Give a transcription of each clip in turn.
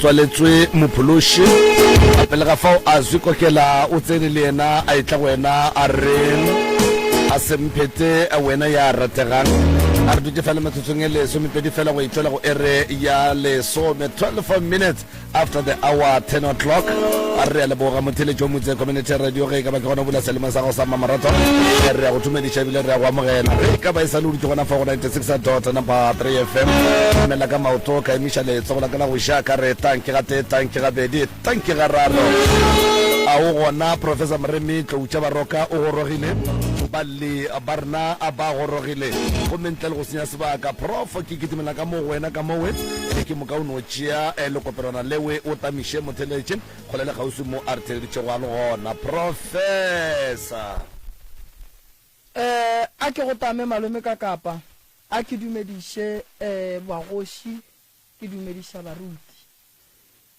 tswaletswe Mophološi. Pele ga fao a zwi kokela o tsene le yena a etla go wena a re a semphete wena ya rategang. A re dutše fela metsotsong e lesomepedi fela go itšwela go ere ya lesome 12 minutes After the hour 10 o'clock a re a leboga motheletši wa Motse Community Radio ge e ka ba ke gona bula selemo sa go sa mamaratho re ya go thumediša ebile re ya go amogela ge e ka ba e sa le o dutše gona fa go 96 dot number 3 FM emela ka maoto ka emiša letsogo la ka la go ja ka re tanki ga tee tanki gabedi tanki ga raro a o gona Professor Moremi Tloutša Baroka o gorogile balli ba rena ba gorogile gomme ntle le go senya sebaka prof ke kitimela ka mo go wena ka mowe E ke moka o no tšea lekopelwana lewe o tamiše motheletše kgole le kgauswi mo a re theleditšego a le gona. Professor. Eh, a ke go tame malome ka kapa, a ke dumediše eh bagoši, ke dumediša baruti,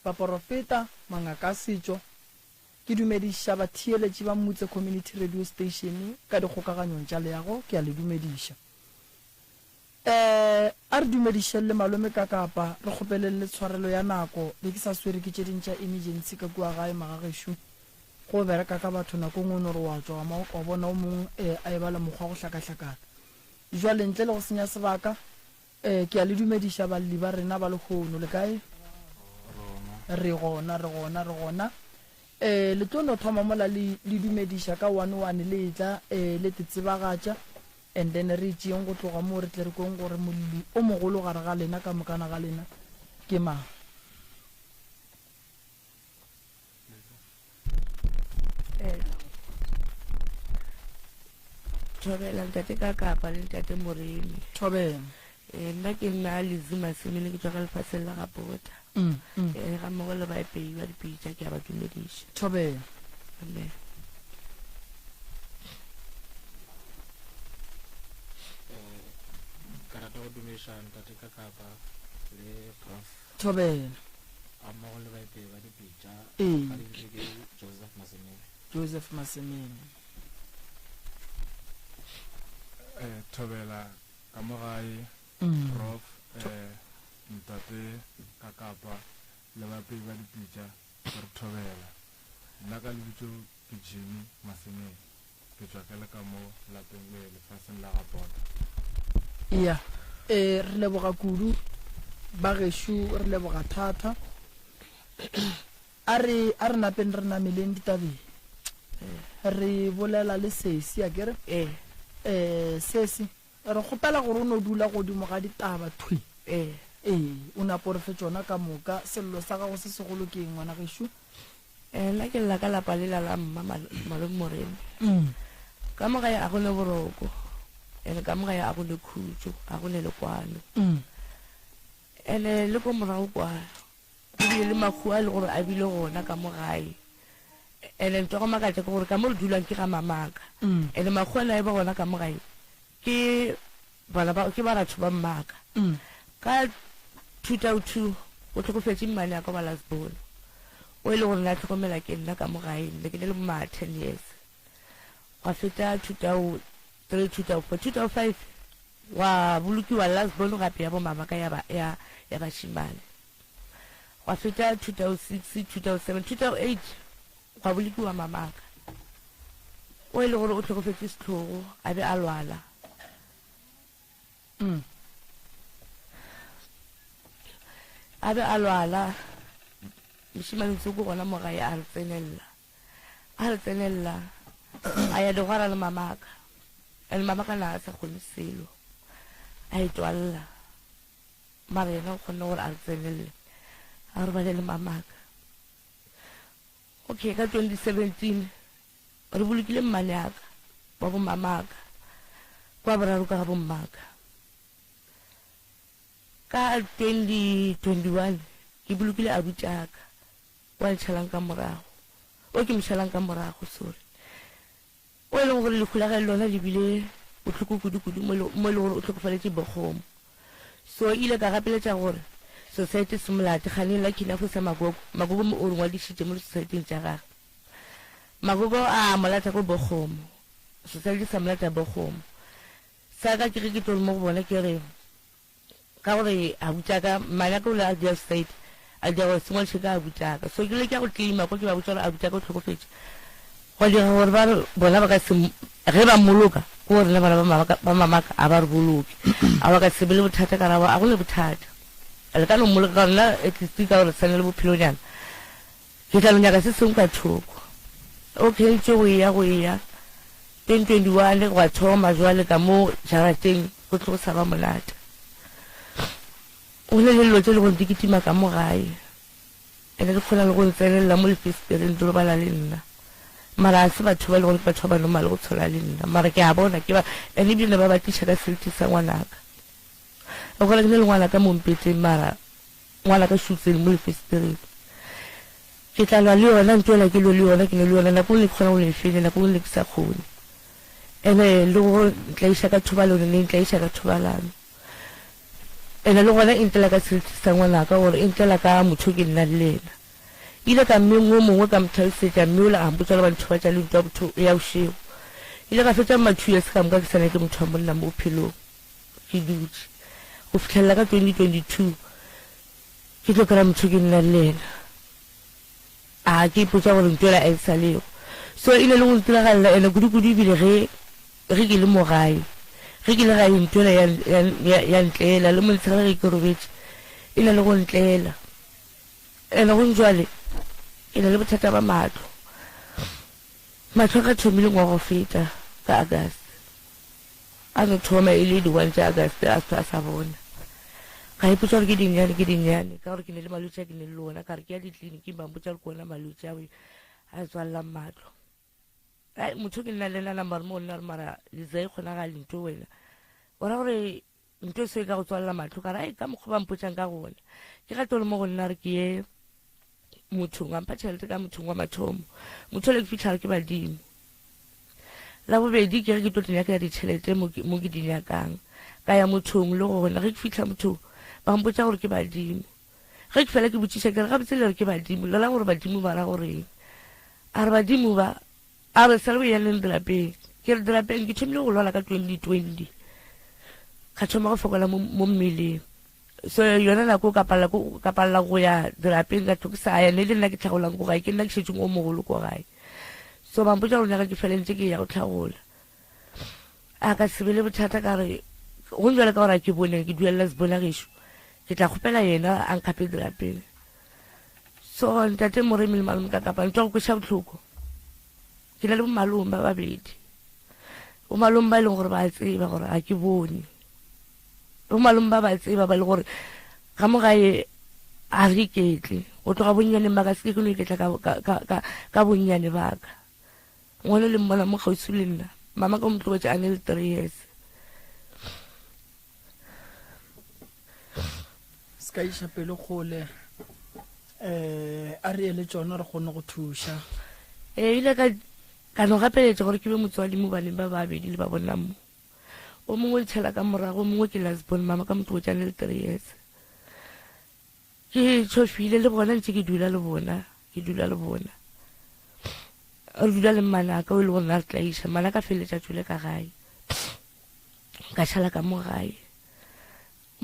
baporofeta, mangaka a setšo, ke dumediša batheeletši ba Mmutse Community Radio Station ka dikgokaganyong tša leago, ke a le dumediša. Eh, a re dumedišeng le malome ka kapa, re kgopeleng le tshwarelo ya nako, be ke sa swere ke tše ding tša emergency ka kua gae magagešo. Go bereka ka batho nako nngwe o no re wa tšwa wa ma wa bona o mongwe eh a eba le mokgwa wa go hlakahlakana. Jwale ntle le go senya sebaka, eh ke a le dumediša balli ba rena ba lehono, le kae? Re gona, re gona, re gona. Eh le tlo no thoma mola le le dumediša ka one one le etla eh le te tsebagatša. And then re tšeeng go tloga moo re tle re kweng gore molli o mogolo gare ga lena ka mokana ga lena ke mang. Thobela ntate ka kapa le ntate Moremi. Thobela. Eh, nna ke nna Lizzy Masimile ke tswa ka lefatsheng la ga Botha. Mm, mm. Eh, ga mmogo le baepei ba dipitša ke a ba dumediša. Thobela. Amen. Ke rata go dumediša ntate ka kapa le prof Thobela. ga mmogo le baepei ba dipitša Ee. ka lebitso ke Joseph Masemene. Joseph Masemene. Eh, thobela ka mo gae Mm. prof eh, ntate ka kapa le baepei ba dipitša ke re thobela nna ka lebitso ke Jimmy Masemene Ke tšwa ke le ka mo lapeng le lefaseng la ga Pota. Ya, ee, re leboga kudu ba gešo, re leboga thata. A re, a re napeng re nameleng ditabeng. Re bolela le sesi, a ke re? Ee. Eh, sesi, re kgopela gore o no dula godimo ga ditaba thwi. Ee. Ee, o napo re fe tšona ka moka. Sello sa gago se segolo ke eng, ngwana gešo? Eh, nna ke lla ka lapa lela la mma malome Moremi. Ka mo gae a go ne boroko, ene ka mo gae a go ne khutšo, a go ne le kwano. Ene le ko morago kwa go bile le mahu a e le gore a bile gona ka mo gae. Ene ntho ya go makatša ke gore ka mo re dulang ke ga mamaka. Ene mahu a ne a eba gona ka mo gae ke Bana ba ke baratho ba mmaka. Ka 2002 go hlokofetše mmane wa ka wa last born, o e le gore ne a hlokomela ke nna ka mo gae, ne ke ne le bo ma 10 years. Gwa feta 2003, 2004, 2005 gwa bolokiwa last born gape ya bo mama ka ya ba ya ya bašemane. Gwa feta 2006, 2007, 2008 gwa bolokiwa mamaka o e le gore o hlokofetše sehlogo a be a lwala. Mm. A be a lwala, mošemane tsoko gona mo gae a re tsenelela. A re tsenelela, a ya digwara le mamaka. And mamaka na a sa kgone selo. A itwalla. Mara yena o kgonne gore a re tsenelele. A robale le mamaka. Okay, ka 2017 Re bolokile mmaneaka wa bomamaka kwa boraro ka ga bommaka. Ka 2021 ke bolokile abutšaka wa ntšhalang ka morago, o ke mo šalang ka morago, sorry, o e leng gore lehu la gae lona le bile bohloko kudu-kudu mo e leng gore o hlokofaletše Bokgomo. So ile ka gapeletša gore society se mo late, kganeng la Khinafo sa Magogo, Magogo mo o re ngwadišitše mo di-society-ing tša gagwe. Magogo a mo lata ko Bokgomo. Society sa mo lata Bokgomo. Sa ka ke ge ke tlo mo go bona ke re ka gore abuti a ka mmane a ka o le a dula society. A dira gore se ngwadiše ka abutaka. So ke ile ke ya go claima kwa ke ba botša gore abutaka o hlokofetše. Gwa dira gore ba re bona ba ka se ge ba mmoloka ke gore rena bana ba mama ba mamaka a ba re boloke. A ba ka se be le bothata ka ra a go ne bothata. Le ka no mmoloka ka gore nna at least ka gore sa ne le bophelonyana. Ke tla no nyaka se sengwe ka thoko. Okay ntše go eya go eya 2021 gwa thoma jwale ka mo jarateng go tlo sa ba monate. Go na le dilo tše le gore di kitima ka mo gae, ene di kgona le go ntsenelela mo lefesetereng di robala le nna. Mara ga se batho ba e le gore ke batho ba ba normal go tshwana le nna, mara ke a bona ke ba ene ebile ne ba ba tliša ka seriti sa ngwanaka. O kgona ke ne le ngwanaka mo mpeteng mara ngwanaka še o tsene mo lefesetereng. Ke tla lwa le yona ntho ela ke lwe le yona ke ne le yona nako nngwe ne ke kgona go e fenya nako nngwe ne ke sa kgone. Ene le go ntlaiša ka thobalano ne e ntlaiša ka thobalano. Ene le gona e ntlela ka seriti sa ngwanaka gore e ntlela ka motho ke nna le yena. Ile ka mmeng o mongwe ka mo tlhalosetša mme ola a mpotša gore ba nthobatša le ntwa botho ya bošego. Ile ka fetša ma two years ka moka ke sa nyake motho wa monna mo bophelong. Ke dutše go fihlelela ka 2022 ke tlo kry-a motho ke nna le yena. A ke ipotša gore ntwa ela a e sa lego. So e ile le go ntiragalela ene kudu-kudu ebile ge Ge ke le mo gae, ge ke le gae ntho yela ya, ya, ya, ya ntlela, le motshegare ge ke robetše, e na le go ntlela. Ene go jwale, ke na le bothata ba mahlo. Mahlo a ka thomile ngwaga go feta ka August. A no thoma e le di-one tša August a a sa bona. Ka ipotša gore ke dinnyane, ke dinnyane, ka gore ke ne le malwetši a ke ne le ona, ka re ke ya ditleliniking ba mpotša gore ke ona malwetši ao a tswalelang mahlo. Ai motho ke nna le nna mara mo nna mara leza e kgonagale ntho wena o ra gore ntho e se ka go tswalela matlho ka re ai ka mokgwa ba mpotšang ka gona ke ga tolo mo go nna re ke ye mothong a mpha tšhelete ka mothong wa mathomo motho le ke fitlha re ke badimo la bobedi ke ge ke tlo nyaka ditšhelete mo ke di nyakang ka ya mothong le gona ge ke fitlha mothong ba mpotša gore ke badimo Ge ke fela ke botšiša ke re, Gabotse le re ke badimo, le ra gore badimo ba ra goreng? A re badimo ba, a re sa le boyaneng dirapeng. Ke re dirapeng ke thomile go lwala ka 2020, ka thoma go fokola mo, mo mmeleng. So yona nako ka palela ka palela go ya dirapeng ka tlo ke sa ya, ne le nna ke tlhagolang ko gae, ke nna ke šetšeng o mogolo ko gae. So ba mpotša gore nyaka ke fele ntse ke ya go tlhagola. A ka se be le bothata ka re go njale ka gore a ke bone ke duelela sebona gešo ke tla kgopela yena a nkgape dirapeng. So ntate Moremi le malome ka kapa ntwa go kweša bohloko. Ke na le bomalome ba babedi. Bomalome ba e leng gore ba tseba gore ga ke bone. Bomalome ba ba tseba ba le gore ga mo gae a re iketle. Go tloga bonnyaneng ba ka se ke ke no iketla ka bonnyane ba ka. Ngwana le mmona mo kgauswi le nna. Mama ka mo tlogetše a ne le 3 years. Se ka iša pelo kgole. Eh, a re ye le tšona re kgone go thuša. Ee, ile ka ka no gapeletša gore ke be motswadi mo baneng ba babedi le ba bona mo. O mongwe o ntšhala ka morago, o mongwe ke last born, mama ka mo tlogetše a ne le 3 years. Ke tšhofile le bona ntše ke dula le bona, ke dula le bona. Re dula le mmanaka o e le gore na re tlaiša, mmanaka feleletša tšwele ka gae. Ka šala ka mo gae.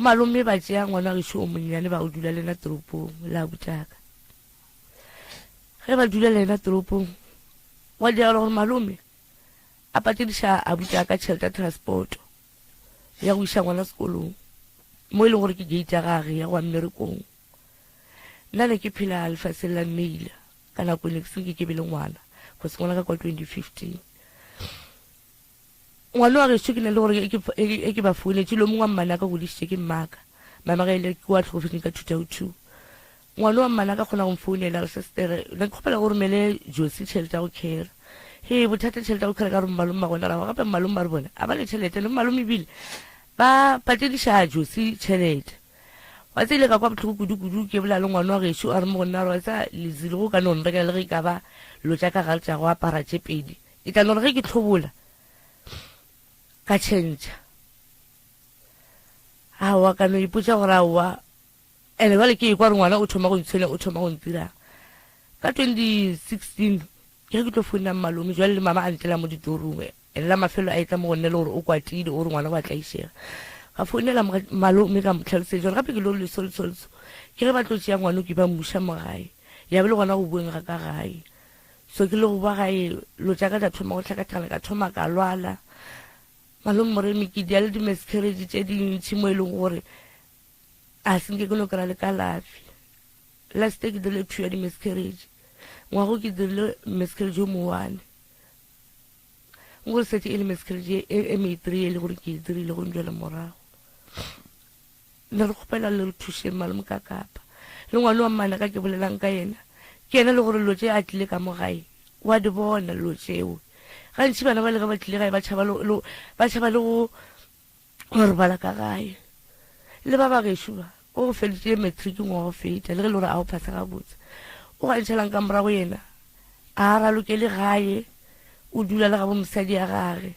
Malome ba tšea ngwana gešo o monnyane ba o dula le na toropong le abutaka. Ge ba dula le yena toropong, gwa diragala gore malome a patediša abutaka tšhelete ya transport. ya go iša ngwana sekolong mo e leng gore ke gate ya gage ya go ya mmerekong. Nna ne ke phela lefaseng la mmeila ka nako ne ke se ke ke be le ngwana cause ngwana ka kwa 2015. Ngwana wa gešo ke na le gore e ke, e ke ba founetše le mongwe wa mmane ka godišitše ke mmaka mama ge ile ke wa tlhokofetseng ka 2002. Ngwana wa mmana ka kgona go mfounela re sestere ne ke kgopela go romele Josi tšhelete ya go khera. He bothata tšhelete ya go khera ka re mmalome ba gona ra gape mmalome ba re bone a ba le tšhelete le mmalome ebile ba patediša Josi tšhelete. Wa tsile ka kwa bohloko kudu kudu ke bolela le ngwana wa gešo a re mo go nna re wa tsa lezile go ka no nrekela le ge e ka ba lo tša ka gare tša go apara tše pedi. Ke tla no re ge ke tlhobola ka tšhentšha. Aowa ka no ipotša gore aowa Ene bjale ke ekwa gore ngwana o thoma go ntshwenya, o thoma go ntirang. Ka 2016 ke ge ke tlo founela mmalome, jwale le mama a ntlela mo ditorong. Ene la mafelo a etla mo go nna le gore o kwatile, o re ngwana wa tlaišega. Ka founela malome ka mo tlhalosetša gore gape ke lo leso leso leso. Ke ge ba tlo tšea ngwano ke ba mmuša mo gae. Ya be le gona go boeng ga ka gae. So ke le go ba gae lo tša ka tša thoma go hlakahlakana ka thoma ka lwala. Malome Moremi ke dia le di-miscarriage tše dintši mo e leng gore a se nke ke no kry-a le kalafi. Last year ke dirile two ya di-miscarriage. Ngwago ke dirile miscarriage o mo-one. Gore setse e le miscarriage e, e me-three e le gore ke e dirile go njwele morago. Ne re kgopela le re thušeng malome ka kapa. Le ngwana wa mmana ka ke bolelang ka yena, ke yena le gore dilo tše a tlile ka mo gae, wa di bona dilo tšeo. Gantši bana ba le ge ba tlile gae ba tšhaba le, ba tšhaba le go go robala ka gae. Le ba ba gešo ba, o feditše matric ngwaga go feta, le ge le gore a o phasa gabotse. O gantšhelang ka morago yena, a ralokele gae, o dula le gabo mosadi ya gage.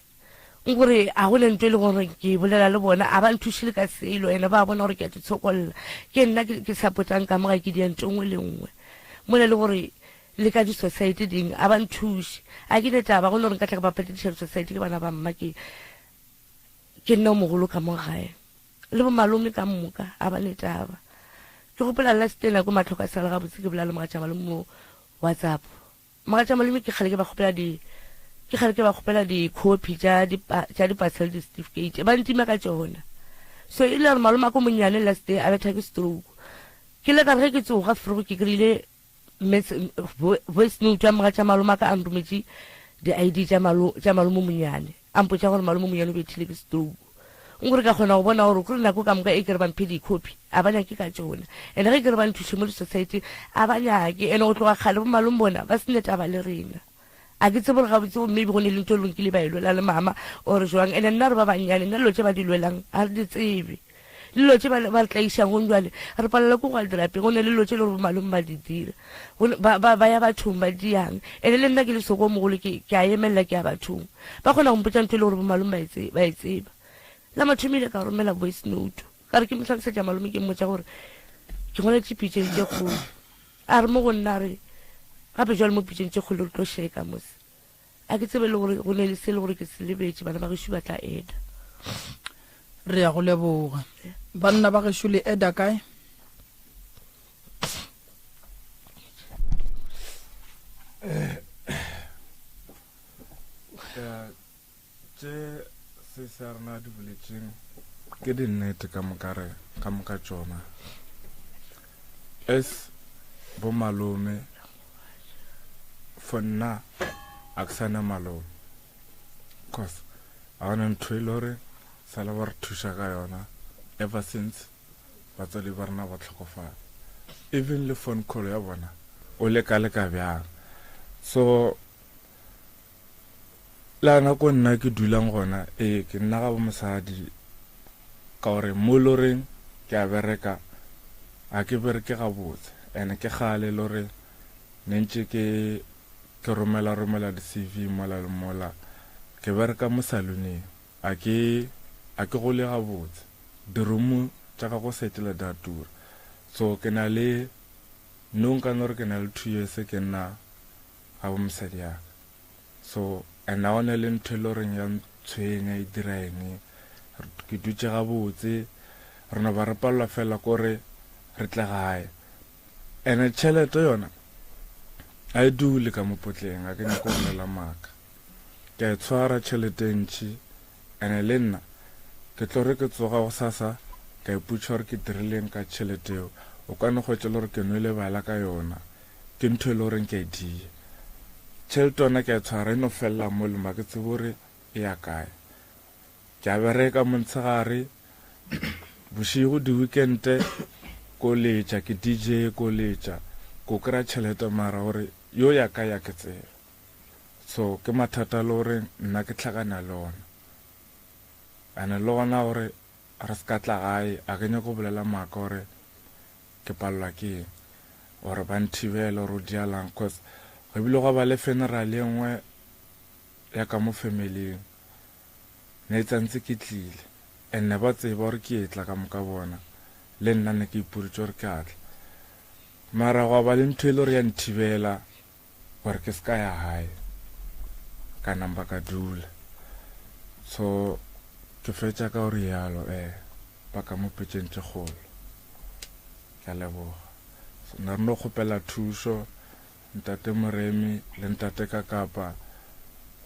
Nkore a go ne ntho e le gore ke bolela le bona, a ba nthuše le ka selo, ene ba bona gore ke a tshokolla. Ke nna ke supportang ka mo gae, ke dia ntho nngwe le nngwe. Mola le gore le ka di-society ding a ba nthuše. A ke ne taba go le gore nka tla ka ba patediša di-society ke bana ba mma, ke ke nna o mogolo ka mo gae. Le bo malome ka moka a ba ne taba. Ke gopola last nako matlhoko a sala gabotse ke bolela le mogatša malome mo WhatsApp. Mogatša malome ke kgale ke ba kgopela di ke kgale ke ba kgopela di-copy tša tša di-parcel di-certificate ba ntima ka tšona. So e le gore malome a ko monnyane last day a betha ke stroke. Ke le ka re ge ke tsoga frogo ke kry-ile voice note ya mogatša malome a ka a nrometše di-I_D tša tša malome monnyane a mpotša gore malome monnyane o bethile ke stroke. Nkore ka kgona go bona gore kore nako ka moka e ke re ba mphe di-copy a ba nyake ka tšona, and ge ke re ba nthuše mo di-society a ba nyake, and go tloga kgale bo malome bona ba sene taba le rena. A ke tsebe gore gabotse go maybe go ne le ntho e leng kile ba e lwela le mama or jwang, and nna re ba bannyane, nna dilo tše ba di lwelang ga re di tsebe, le dilo tše ba re tlaišang gong jwale re palelwa ke go ya dirapeng, go ne le dilo tše le gore bo malome ba di dira, ba ya bathong ba diang, and le nna ke le soko mogolo ke a emelela ke ya bathong, ba kgona go mpotša ntho e le gore bo malome ba e tseba. La mathomo ile ka romela voice note ka re ke mo hlalosetša malome, ke mmotša gore ke ngwaletše pitšeng tše kgolo, a re mo go nna re gape jwale mo pitšeng tše kgolo re tlo sheka mose. A ke tsebe le gore go ne le se le gore ke se lebetše, bana ba gešo ba tla eda. Re ya go leboga. Banna ba gešo le eda kae? Tše se se a rena di boletšeng ke dinnete ka moka re ka moka tšona. As bo malome for nna a ke sana malome cause ga gona ntho e le gore sala ba re thuša ka yona ever since batswadi ba rena ba tlhokofala, even le phone call ya bona o leka leka bjang. So la nako nna ke dulang gona, ee ke nna ga bo mosadi ka gore mo loreng ke a bereka, ga ke bereke gabotse, and ke kgale lore ne ntše ke ke romela romela di-C_V mola le mola. Ke bereka mo saloneng, a ke a ke gole gabotse, di-room tša ka go setela di a tura. So ke na le no nka no re ke na le 2 years ke nna ga bo mosadi ya ka. So and ga gona le ntho e le goreng ya ntshwenya e dira eng, ke dutše gabotse, re no ba re palelwa fela kore re tle gae. And tšhelete yona a e dule ka mo potleng, ga ke nyako go bolela maaka. Ke a e tshwara tšhelete e ntši, and le nna ke tlo re ke tsoga gosasa ka ipotša gore ke dirileng ka tšhelete eo. O ka no hwetša le gore ke nwele bala ka yona, ke ntho e le goreng ke a e dia. Tšhelete yona ke a e tshwara e no felela mo le mo, ga ke tsebe gore e ya kae. Ke a bereka montshegare, bošego, di-weekend-e ko letša, ke D_J ko letša, ko kry-a tšhelete mara gore yo ya kae a ke tsebe. So ke mathata a le gore nna ke hlakana le ona. And-e le gona gore re se ka tla gae, a ke nyake go bolela maaka gore ke palelwa ke eng or ba nthibele or o dialang, cause go bile gwa ba le funeral e nngwe ya ka mo family-ing, ne e tsantse ke tlile and ne ba tseba gore ke etla ka moka bona, le nna ne ke ipoditše gore ke a tla, mara gwa ba le ntho e le gore ya nthibela gore ke se ka ya gae, ka namba ka dula. So ke fetša ka gore yalo. ba ka mo pitšeng tše kgolo. Ke a leboga. Ne re no kgopela thušo Ntate Moremi le Ntate Kakapa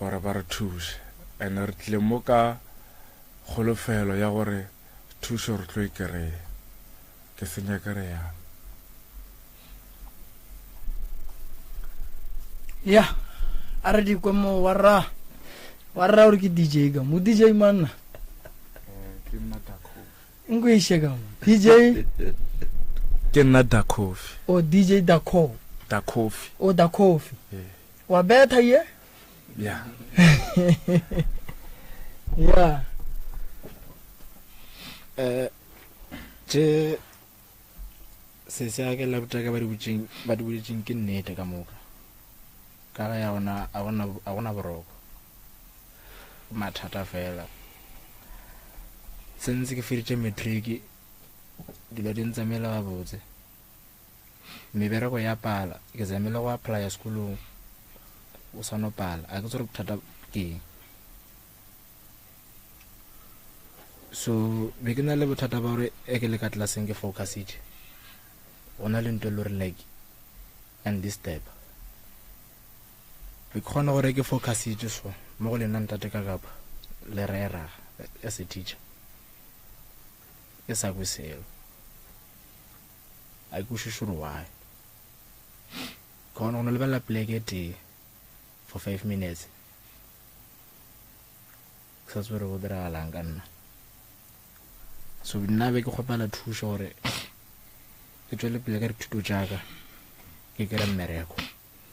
gore ba re thuše. And re tlile mo ka kholofelo ya gore thušo re tlo e kry-a. Ke senya ke re yalo. Ya, a re di kwe mo wa rra. Wa rra gore ke DJ ka mo. DJ manna. Eh, ke nna Dacofi. Nko iše ka mo. DJ Ke nna Dacofi. O DJ Daco. Dacofi. O Dacofi. Eh. Wa betha ye? Ya. Ya. Eh tše sesi a ke la botaka ba di botšeng ba di boletšeng ke nnete ka moka. Ka ga ya gona a gona a gona boroko. Mathata fela. Sentse ke feditše matric dilo di ntsamaela gabotse. Mebereko ya pala ke zamile go applya sekolong o sa no pala a ke tsore bothata ke eng. So be ke na le bothata ba gore e ke le ka classeng ke focusitše go na le ntho e le gore like and disturb be ke kgona gore ke focusitše so mo go lena ntate ka kapa le rera as a teacher ke sa kwe selo a ke kwešiše gore why ke kgona go no lebelela pleke e tee for 5 minutes ke sa tsebe gore go diragalang ka nna. So nna be ke kgopela thušo gore ke tšwele pele ka dithuto tša ka, ke kry mmereko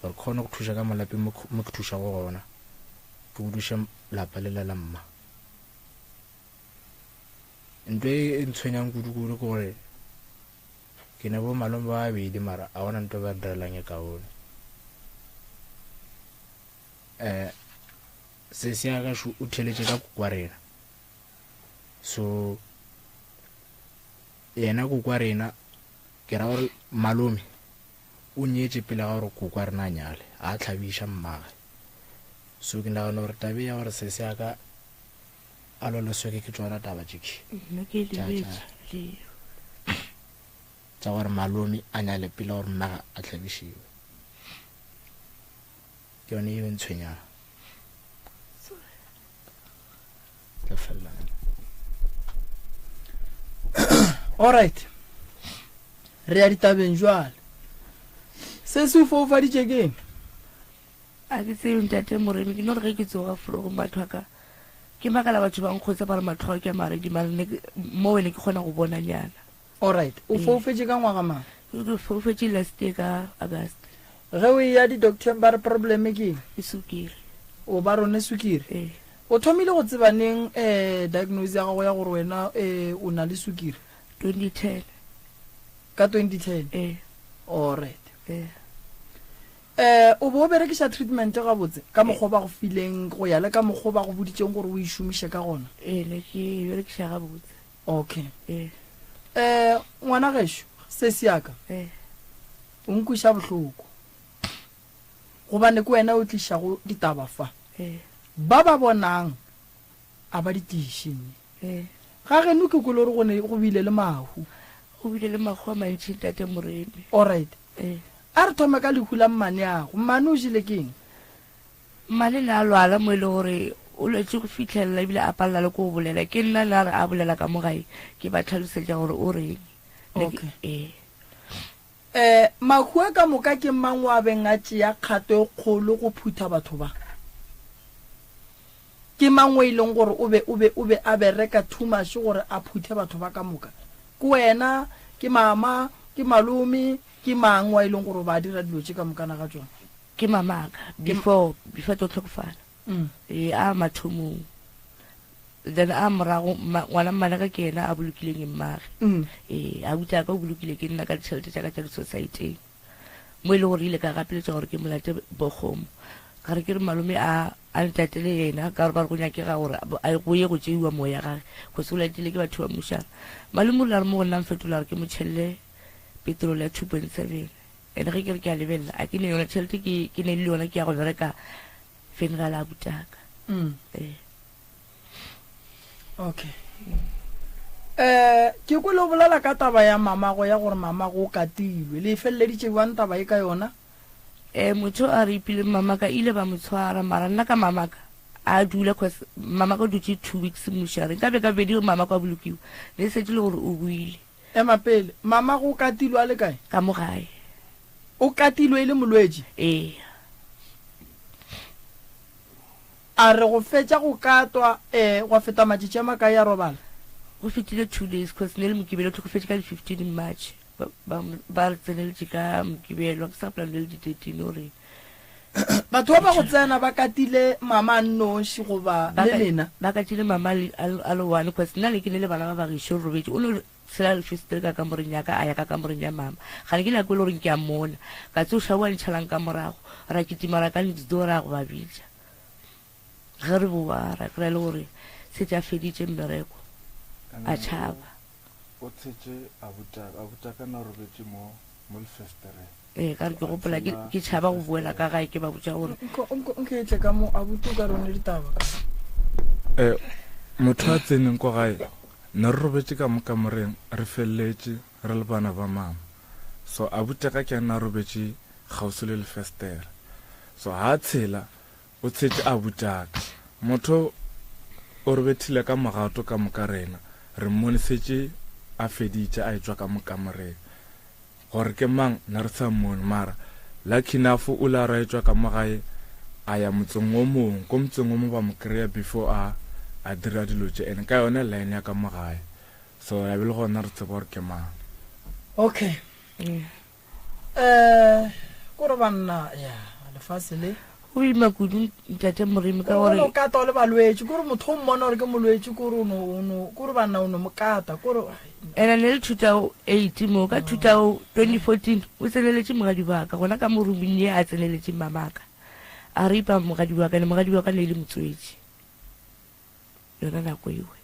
gore ke kgone go thuša ka molapeng mo ke thušago gona, ke buduše lapa lela la mma. Ntho e e ntshwenyang kudu-kudu ke gore ke ne bo malome ba babedi mara a gona ntho e ba direlang e kaone. Um Sesi ya ka šo o theletše ka kokwa rena. So yena kokwa rena ke ra gore malome o nyetše pele ga gore kokwa rena a nyale, a tlhabiša mmage. So ke nagana gore tabe ya gore sesi ya ka a lwale sweke ke tšona taba tše Nna ke lebetše leo. tša gore malome a nyale pele gore mmage a tlhabišiwe. Ke yone e ntshwenyang. Tla felela. Alright. Re ya ditabeng jwale. Se se o foufaditše ke eng? A ke tsebe ntate Moremi, ke no re ge ke tsoga florong batho ba ka ke makala batho ba nkgotsa ba re matlho a ke a maredi mare mo wene ke kgona go bona nyana. Alright, o foufetše ka ngwaga mang? Ke foufetše last year ka August. Ge o eya di-docteng ba re probleme ke eng? Ke sukiri. O ba rone sukiri? Ee. O thomile go tseba neng um diagnose ya gago ya gore wena um o na le sukiri? 2010. Ka 2010? Ee. Alright. Ee. Um o be o berekiša treatment gabotse ka mokgwa o ba go fileng go ya le ka mokgwa o ba go boditšeng gore o e šomiše ka gona? Ee, ne ke e berekiša gabotse. Okay. Ee. Eh, ngwana gešo, sesi ya ka. Ee. O nkweša bohloko. Gobane ke wena o tlišago ditaba fa. Ee. Ba ba bonang a ba di tiiše mme. Ee. Ga geno ke kwele gore go ne go bile le mahu. Go bile le mahu a mantši ntate Moremi. Alright. Ee. A re thome ka lehu la mmaneago. Mmane o jele ke eng? Mmane ne a lwala mo e le gore o lwetše go fihlelela ebile a palela le ko go bolela. Ke nna ne a re a bolela ka mo gae ke ba tlhalosetša gore o reng. Ne ke- Okay. Ee. Eh, mahu a ka moka ke mang wa beng a tšea kgato e kgolo go phutha batho ba? Ke mang o e leng gore o be, o be, o be a bereka too much gore a phuthe batho ba ka moka? Ke wena, ke mama, ke malome, ke mang wa e leng gore o ba a dira dilo tše ka mokana ga tšona? Ke mamaka before before tlo tlhokofala. Mm. Ee, a mathomong. Then a morago ngwana mmanaka ke yena a bolokileng mmage. Mm. Ee, a butsa ka o bolokile ke nna ka ditšhelete tša ka tša di-society-eng. Mo e le gore ile ka gapeletša gore ke molate bokgomo. Ka re ke re malome a a ntatele yena ka gore ba re go nyakega gore a go ye go tšeiwa moya gage go se o latile ke batho ba mmušana. Malome o ile a re mo go nna mfetola gore ke mo tšhelele petrol ya 2.7. Ene ge ke re ke a lebelela, a ke ne yona tšhelete ke ke ne le yona ke ya go bereka funeral a butaka. Mm. Ee. Okay. Um ke kwele o bolela ka taba ya mamago ya gore mamago o katilwe. Le e feleleditše bjang taba e ka yona? Um motho a rapileng mamaka ile ba mo tshwara mara nna ka mamaka a dula cause mamaka o dutše two weeks mošareng ka be ka bedi mamaka a bolokiwa ne setse le gore o buile. Ema pele, mamago o katilwe a le kae? Ka mo gae. O katilwe e le molwetši? Ee. A re go fetša go katwa, ee, gwa feta matšatši a makae a robala? Go fetile two days cause ne le Mokibelo, o hlokofetše ka di 15 March. Ba, ba, ba re tseneletše ka Mokibelo, ke sa gopola ne le di 13 or eng. Batho ba ba go tsena ba katile mama a nnoši goba Ba le ka, lena? ba katile mama a le, a le, a le one cause nna ne ke ne le bana ba ba gešo re robetše. O no tshela lefesetere ka kamoreng ya ka, a ya ka kamoreng ya mama. Gane ke nako e le gore ke a mmona. Ka tsoša o a ntšhalang ka morago. Ra kitima ra ka next door ra go ba bitša. Ge re boa ra kry-a e le gore šetše a feditše mmereko, a tšhaba. O tshetše abutaka, abutaka na robetše mo, mo lefesetereng. Ee, ka re ke gopola ke, ke tšhaba go boela ka gae ke ba botša gore. Nko, nko, nke tle ka mo, abuti o ka re o ne ditaba ka. Eh, motho a tseneng ko gae, ne re robetše ka mo kamoreng, re feleletše, re le bana ba mama. So abutaka ke ena a robetše kgauswi le lefestere. So ha a tshela, O tshetše a butaka. Motho o re bethile ka mogato ka moka rena. Re mmone setše a feditše a etšwa ka mo kamoreng. Gore ke mang ne re sa mmone mara lucky enough o ile a re a etšwa ka mo gae a ya motseng o mongwe. Ko motseng o mongwe ba mo kry-a before a a dira dilo tše and ka yone line ya ka mo gae. So ya be le gona re tseba gore ke mang. Okay. Eh, kore banna ya lefase le go ima kudu ntate Moremi ka gore o kata o le balwetši kore motho o mmona gore ke molwetši kore ono kore banna o no mo kata kore ena ne le 2008 mo ka 2014 o tseneletše mogadi wa ka gona ka mo rooming ye a tseneletše mamaka a ripa mogadi wa ka ne mogadi wa ka ne e le motswetši yona nako ewe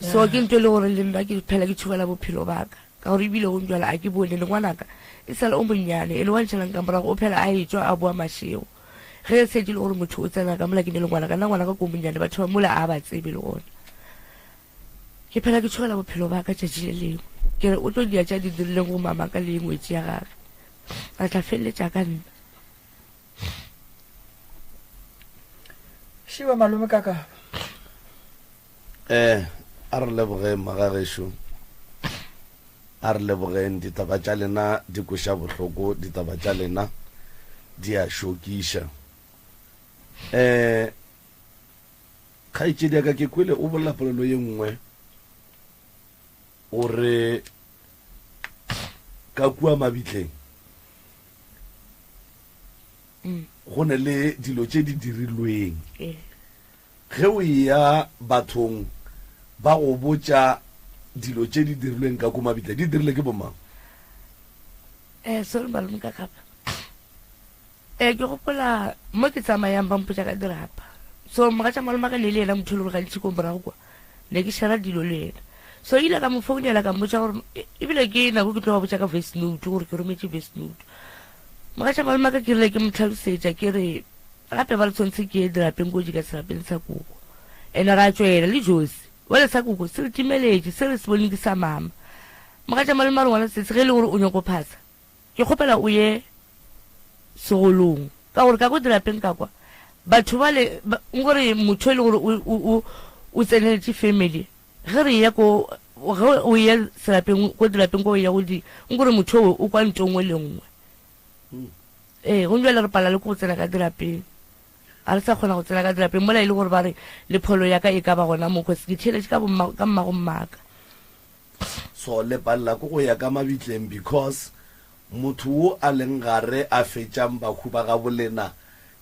so ke nto e le gore le nna ke phela ke tšhogela bophelo baka ka gore ebile go njala a ke bone le ngwanaka e sale o monnyane e le wa ntšhalang ka morago o phela a etswa a boa mašego ge e setse le gore motho o tsena ka mola ke ne le ngwanaka nna ngwanaka ko monnyane batho ba mola a ba tsebe le gona ke phela ke tšhogela bophelo baka tšatši le lengwe ke re o tlo dia tša di dirileng go mamaka le ngwetši ya gage a tla feleletša ka nna Šiba malome ka kapa. Eh, a re lebogeng magagešo. A re lebogeng ditaba tša lena di kweša bohloko, ditaba tša lena di a šokiša. Eh, kgaetšedi ya ka ke kwele o bolela polelo ye nngwe o re ka kua mabitleng Go ne le dilo tše di dirilweng. Ge o eya bathong ba go botša dilo tše di dirilweng ka ko mabitla, di dirile ke bomang? Eh, sorry malome ka kapa. Eh, ke gopola mo ke tsamayang ba mpotša ka dirapa. So mogatša malome ka ne le yena motho e le gore gantši ko morago kwa. Ne ke shera dilo le yena. So ile ka mo founela ka mmotša gore ebile ke nako ke tlo ba botša ka voice note gore ke rometše voice note. Mogatša malome ka ke rile ke mo tlhalosetša ke re gape ba re tshwanetse ke ye dirapeng ko ka serapeng sa koko ene ra tšwela le josi wele sa koko se re timeletše se re se boneng ke sa mama mogatša malome a re ngwana sese ge e le gore o nyako phasa ke kgopela o ye segolong ka gore ka ko dirapeng ka kwa batho bale nkore motho e le gore o tseneletše family Ge re eya ko, ge o eya serapeng, ko dirapeng ko o ya go di, nkore motho o o kwa nto nngwe le nngwe. Ee, gomme bjale re palela le ke go tsena ka dirapeng. Ga re sa kgona go tsena ka dirapeng mola e le gore ba re le pholo ya ka e ka ba gona mo, cause ke theeletše ka bomma, ka mmago mmaka. So le palela ke go ya ka mabitleng because motho wo a leng gare a fetšang bahu ba gabolena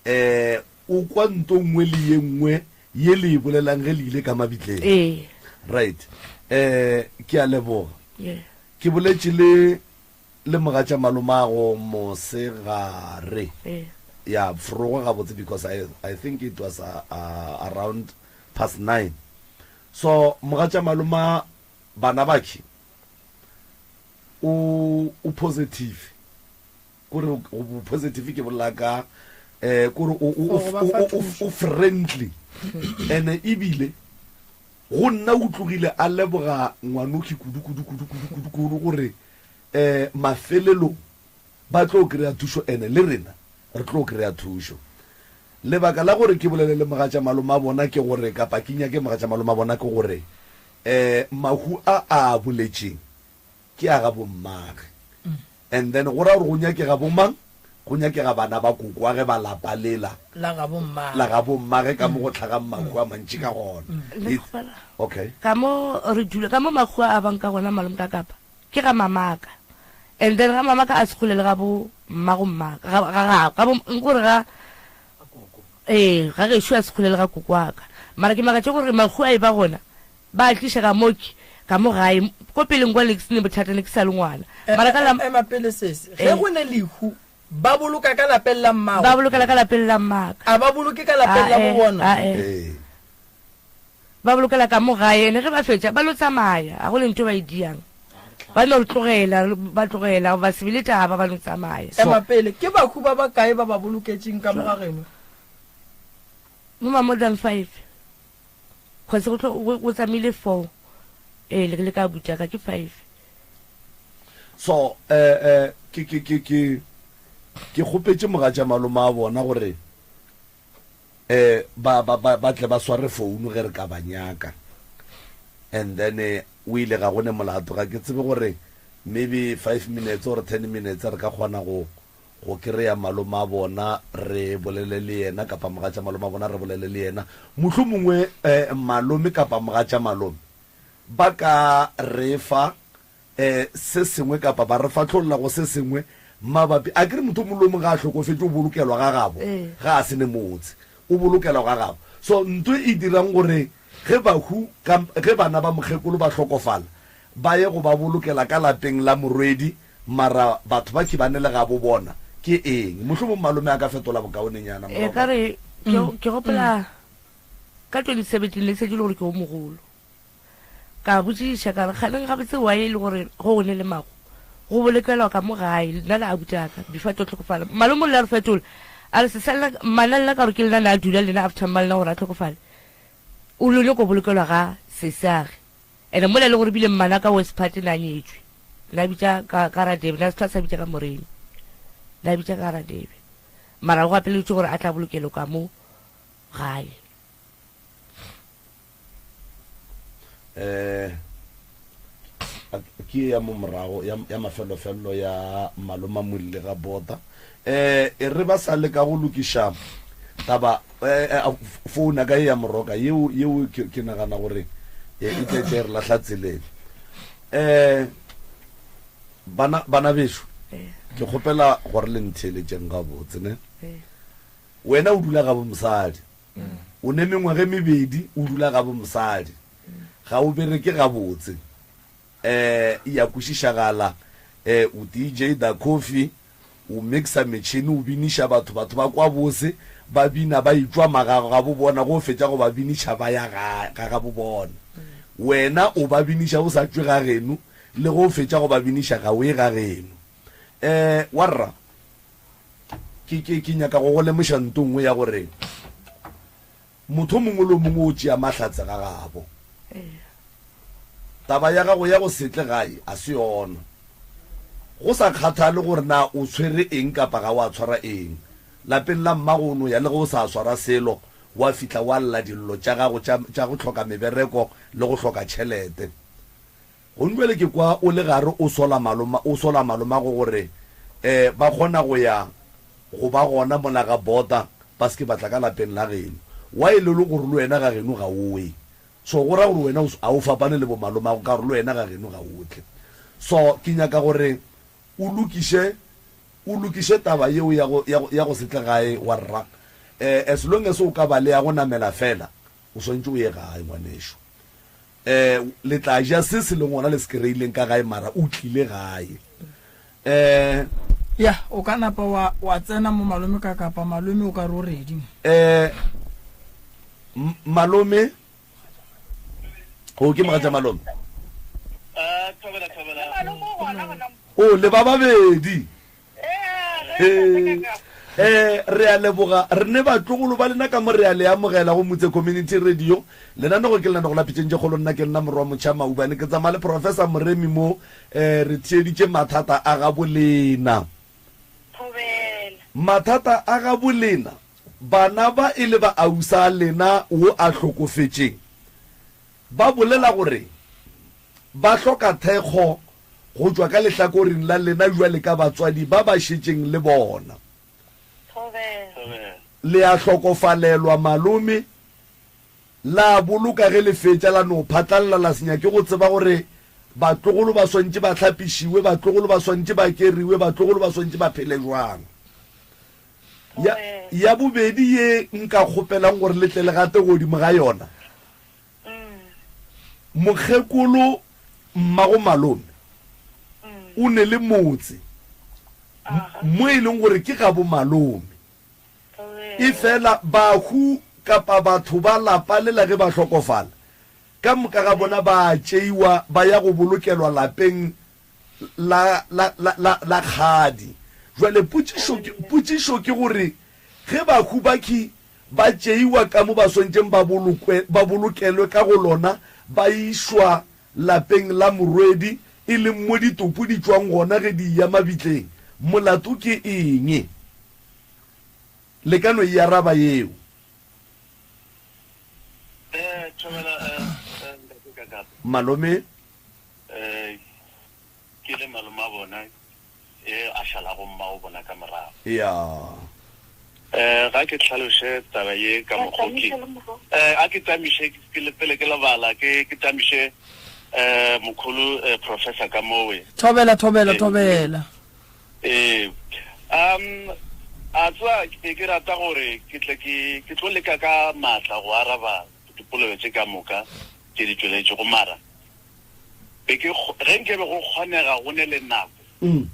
um o kwa nto nngwe le ye nngwe ye le e bolelang ge le ile ka mabitleng. Ee. Right. Eh, ke a leboga. Yeah. Ke boletše le le mogatša malomago mosegare. Ee. Ya, forogo gabotse because I, I think it was uh, uh, around past 9. So mogatša maloma bana bakhe o o positive. Kore o positive ke bolela ka eh kore o o o friendly. Ene ebile. Go nna o tlogile a leboga ngwanokhi kudu kudu kudu kudu kudu kudu gore um mafelelong ba tlo kry-a thušo ene le rena re tlo kry-a thušo. Lebaka la gore ke bolele le mogatša malome a bona ke gore kapa ke nyake mogatša malome a bona ke gore um mahu a a boletšeng ke a ga bommage and then go ra gore go nyakega bomang? Go nyakega bana ba kokoage ba lapa lela La ga bommage. la ga bommage ka mo go hlagang mahu a mantši ka gona. Le It, kgopela okay. ka mo re dula ka mo makgowa a bang ka gona malome ka kapa ke ga mamaka and then ga mamaka a se kgole le ga bo mmago mmaka ga ga ga ga bo nkore ga ee ga gešo a se kgole le ga koko wa ka mara ke makatše gore makgowa a e ba gona Ba a tliša ka mo ke, ka mo gae. Ko peleng kwa ne ke se ne bothata, ne ke sa le ngwana. Mara ka la. Ema pele sesi. Ge go ne lehu, ba boloka ka lapeng la mmago? Ba bolokela ka lapeng la mmaka. A ba boloke ka lapeng la bo bona? Ae. Ba bolokela ka mo gae, ene ge ba fetša ba lo tsamaya, ga go le ntho ba e diang. Ba no re tlogela, ba tlogela, ba se be le taba, ba no tsamaya. Ema pele, ke bahu ba bakae ba ba boloketšeng ka mo ga geno? Mo ma more than five. Cause go tlo go tsamaile four ee le le ka butša ka ke five. So eh eh ke ke ke ke ke kgopetše mogatša malome a bona gore eh ba ba ba ba tle ba sware phone ge re ka ba nyaka and then eh, o ile ga go ne molato ga ke tsebe gore maybe 5 minutes or 10 minutes re ka kgona go go kereya maloma bona re bolele le yena kapa mogatša maloma bona re bolele le yena. Mohlomongwe eh, malome kapa mogatša malome ba ka re fa eh, se sengwe kapa ba re fahlolla go se sengwe mabapi. A ke re motho o mongwe le o mongwe ga a hlokofetše o bolokelwa ga gabo, ga a se ne motse, o bolokelwa ga gabo. So nto e dirang gore ge bahu ka, ge bana ba mokgekolo ba hlokofala ba ye go ba bolokela ka lapeng la morwedi Mara batho ba ke ba ne le gabo bona ke eng? Mohlomong malome a ka fetola bokaonenyana E morago ka ga. re ke ke gopola ka 2017 ne ke šetše e le gore ke o mogolo. Ka botšiša ka re kganeng gabotse why e le gore go go ne le mago go bolokelwa ka mo gae nna le abuti a ka before a tlo hlokofala. Malome o ile a re fetola a re sesa nna mmana le nna ka gore ke lena ne a dula le nna after mmalena gore a hlokofale o lo nyako bolokelwa ga sesiage. Ene mola e le gore bile mmanaka West Part na nyetšwe, na bitša ka, ka Radebe, na se sa bitša ka Moremi, na bitša ka Radebe. Mara go gapeleditšwe gore a tla bolokelwe ka mo gae. Eh, ke ya mo morago ya, ya mafelofello ya maloma Molle ga bota. Eh, e re ba sa leka go lokiša taba Eh, eh, founa ka ye ya moroka yeo yeo ke, ke nagana gore eh, e tle tle re lahla tseleng um bana bana bešo ke kgopela gore le ntheeletšeng gabotse ne wena o dula gabo mosadi o ne mengwaga e mebedi o dula gabo mosadi ga o bereke gabotse um e ya kwešišagala um o DJ da coffee O mixa metšhene, o biniša batho, batho ba kwa bose, ba bina ba etšwa magagabo bona, ge o fetša go ba biniša ba ya ga gagabo bona. Wena o ba biniša o sa tšwe ga geno, le ge o fetša go ba biniša ga o ye ga geno. Um warra, ke, ke, ke nyaka go go lemoša nto nngwe ya gore motho o mongwe le o mongwe o tšea mahlatse ga gabo. Taba ya gago ya go se tle gae a se yona. Go sa kgathale gore na o tshwere eng kapa ga wa tshwara eng, lapeng la mmago o no ya le ge o sa swara selo, wa fihla wa lla dillo tša gago tša, tša go hloka mebereko le go hloka tšhelete. Gong bjale ke kwa o le gare o sola maloma, o sola malomago gore um ba kgona go ya go ba gona mola ga bota ba se ke ba tla ka lapeng la geno. Wa e le le gore le wena ga geno ga o ye. So go ra gore wena ga o fapane le bomalomago ka gore le wena ga geno ga o tle. So ke nyaka gore o lokiše, o lokiše taba yeo ya go, ya go, ya go se tle gae wa rra. Um as long as o ka ba le ya go namela fela, o swanetše o ye gae ngwanešu. Um le tla ja se se leng gona le se kereileng ka gae mara o tlile gae. Um. Ya, o ka napa wa, wa tsena mo malome ka kapa malome o ka re o ready. Um malome, o ke mogatša malome. O le ba babedi. Eh, re a leboga re ne batlogolo ba lena ka mo re a le amogela go Motse Community Radio. Lenanego ke lenanego la Pitšeng tše Kgolo, nna ke nna Morwa Motšha Maubane, ke tsamaya le Professor Moremi mo, eh, re theeditše mathata a gabo lena. Thobela. Mathata a gabo lena, bana ba e le ba ausa lena wo a hlokofetšeng, ba bolela gore ba hloka thekgo go tšwa ka lehlakoreng la lena bjale ka batswadi ba ba šetšeng le bona. Thobela. Le a hlokofalelwa malome, la boloka ge le fetša la no phatlalla la se nyake go tseba gore batlogolo ba swantše ba hlapišiwe, batlogolo ba swantše ba keriwe, batlogolo ba swantše ba phele bjang. Ya, ya bobedi ye nka kgopelang gore le tle le gate godimo ga yona, Mokgekolo mmago malome o ne le motse mo e leng gore ke gabo malome. Efela bahu kapa batho ba lapa lela ge ba hlokofala, ka moka ga bona ba a tšeiwa ba ya go bolokelwa lapeng la, la, la, la, la kgadi. Jwale potšišo ke, potšišo ke gore ge bahu bakhi ba tšeiwa ka mo ba swantšeng ba bolokwe, ba bolokelwe ka go lona, ba išwa lapeng la morwedi, e leng mo ditopo di tšwang gona ge di eya mabitleng, molato ke eng? Le ka no e araba yeo. Eh, thobela, eh, eh, ntate Kakapa. Malome. Eh, ke le malome a bona e a šalago mmago bona ka morago. Ya. Eh, ga ke hlaloše taba ye ka mokgo ke eh a ke tamiše ke le pele ke lebala ke ke tamiše eh mokholo eh, professor ka mowe. Thobela thobela thobela. Eh um a tswa ke ke rata gore ke tle ke ke tlo leka ka matla go araba dipolelo tše ka moka tše di tšweletšego mara Be ke, ge nke be go kgonega go ne le nako,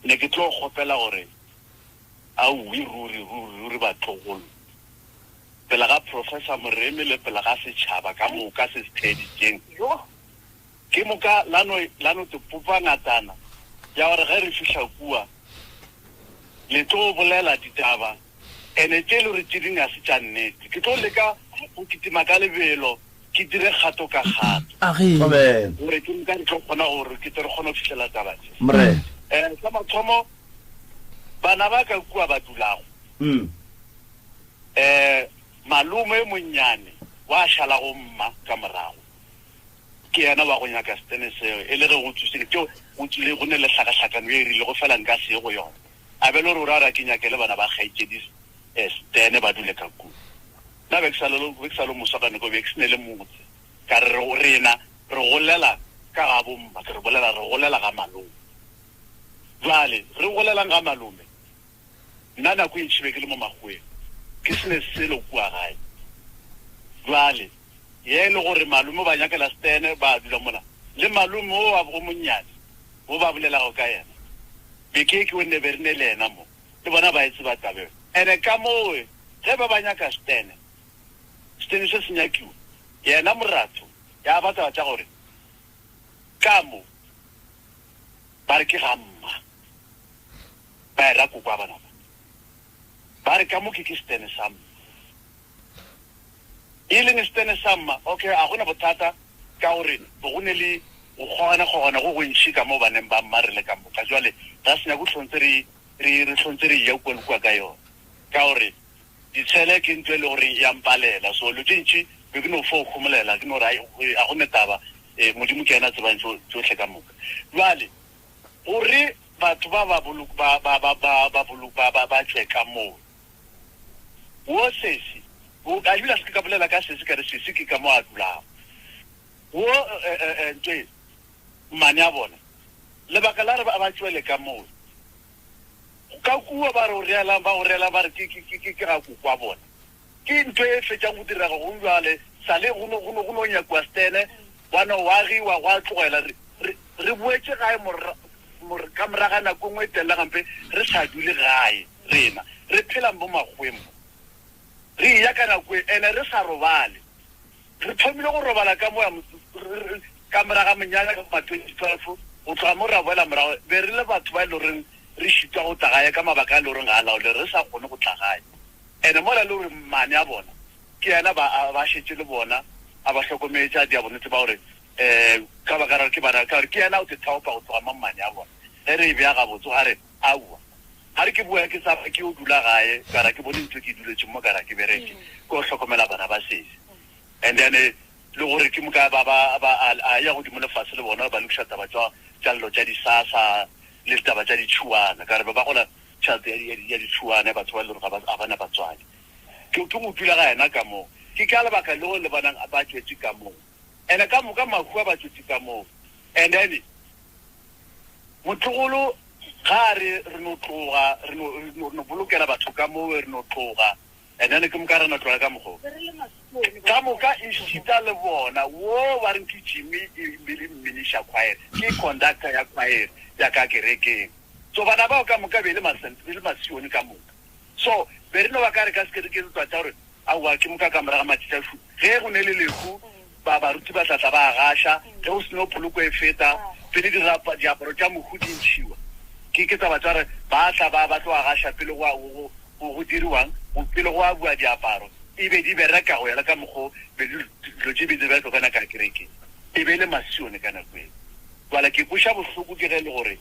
ne ke tlo kgopela gore, Aowi, ruri, ruri, ruri batlogolo, pele ga Professor Moremi le pele ga setšhaba ka moka se se theeditšeng, ke moka la no, la no te popa ngatana ya gore ge re fihla kua, le tlo bolela ditaba, ene tše le gore tše dingwe ga se tša nnete. Ke tlo leka go kitima ka lebelo. ke dire kgato ka kgato. Age. Amen. Gore ke nka re tlo kgona gore ke tle re kgone go fihlela taba tše. Morena. Eh, sa mathomo, bana ba ka kua ba dulago. Mm. Eh, malome e monnyane wa šalago mma ka morago ke yena wa go nyaka setene seo e le ge go tswile tšeo go tswile go ne le hlakahlakano e rilego fela nka se ye go yona a be le gore o ra gore a ke nyakele bana ba kgaetšedi eh, setene ba dule ka kua Nna be ke sa le, be ke sa le moswa ka nako, be ke se ne le motse. Ka re, re, rena re golela ka ga bomma, ke re bolela, re golela ga malome. Bjale, re golelang ga malome? Nna nako e ntši be ke le mo makgoweng, ke se ne selo kua gae. Bjale, ye e le gore malome o ba nyakela setene, ba dula mola. Le malome o wa o monnyane, wo ba bolelago ka yena, be ke ke o ne be re ne le yena mo, le bona ba e tseba taba eo. Ene ka moo, Ge ba ba nyaka setene, setene se se nyakiwa, yena moratho ya ba taba tša gore ka mo ba re ke ga mma, ba era koko wa bana ba, ba re ka mo ke ke setene sa mma. E leng setene sa mma, okay, a gona bothata ka gore bo go ne le go kgogana-kgogana go gontši ka mo baneng ba mma re le ka moka. Jwale ra se nyake go hlontse re, re, re hlontse re eya kua le kua ka yona. Ka gore ditshele ke ntho e le goreng e a mpalela, so lo tše ntši be ke no fo homolela, ke no re ai, a go ne taba, e, Modimo ke yena a tsebang tšo, tšohle ka moka. Bjale, gore batho ba ba bolok, ba, ba, ba, ba, ba bolok, ba, ba, ba tšwe ka moo, wo sesi, wo, a ebile a se ke ka bolela ka sesi, ka re sesi ke ka mo a dulago, wo, e, e, e, ntho e, mmane a bona, lebaka la re ba, ba tšwele ka moo, Ka kua ba re o reelang, ba o reelang ba re ke, ke, ke, ke, ke ga koko wa bona. Ke ntho e fetšang go direga gong bjale, sa le go no, go no, go no nyakiwa setene, gwa no gwa agiwa, gwa tlogela. Re, re, re boetše gae mora, mor, ka morago ga nako e nngwe e telele gampe, re sa dule gae, rena. Re phela mo makgoweng mo. Re eya ka nako e, ene re sa robale. Re thomile go robala ka moya ka morago ga monyanya ka ma 2012, go tloga mo ra boela morago, be re le batho ba e le goreng re šitwa go tla gae ka mabaka a le goreng ga a laolege, re sa kgone go tla gae. And-e mola e le gore mmane a bona ke yena ba a ba šetše le bona, a ba hlokometše, a dia bonnete ba gore um ka baka la gore ke bana, ka gore ke yena o te thaopa go tloga mo mmane a bona. Ge re e bea gabotse, a re, Aowa. Ga re ke boya ke tsamaya ke yo dula gae, ka ra ke bone ntho e ke e duletšeng mo, ka ra ke bereke, ke yo hlokomela bana ba sesi. And then le gore ke moka ba ba ba a a ya godimo le fase le bona ba lokiša taba tša tša llo tša disasa le ditaba tša ditšhuana, ka re ba ba gola tšhelete ya ya ya ditšhuana ya batho ba e le gore ga ba ga ba na batswadi. Ke ke go dula ga yena ka moo. Ke ka lebaka leo le bonang ba tšwetše ka moo. And ka moka mahu a ba tšwetše ka moo. And then motlogolo ga a re re no tloga re no re no bolokela batho ka moo re no tloga and then ke moka re no tloga ka mokgo ka moka ešita le bona wo ba reng ke Jimmy e be le mminisha choir ke conductor ya choir ya ka kerekeng so bana bao ka moka be le le masione ka moka So be re no ba ka re ka se ke re ke re twa tša gore aowa ke moka ka moraga matšatši a šu ge go ne le lehu ba baruti ba tla tla ba gaša ge go seno poloko e feta pele dirapa diaparo tša mohu di ntšhiwa ke ke taba tša gore ba tla ba ba tlo a gaša pele go go go go diriwang go pele go abua diaparo e be di bereka go ya le ka mokgo be dilo tše be di bereka ka nako ya kerekeng e be e le masione ka nako eo. Bjale ke kweša bohloko ke ge e le gore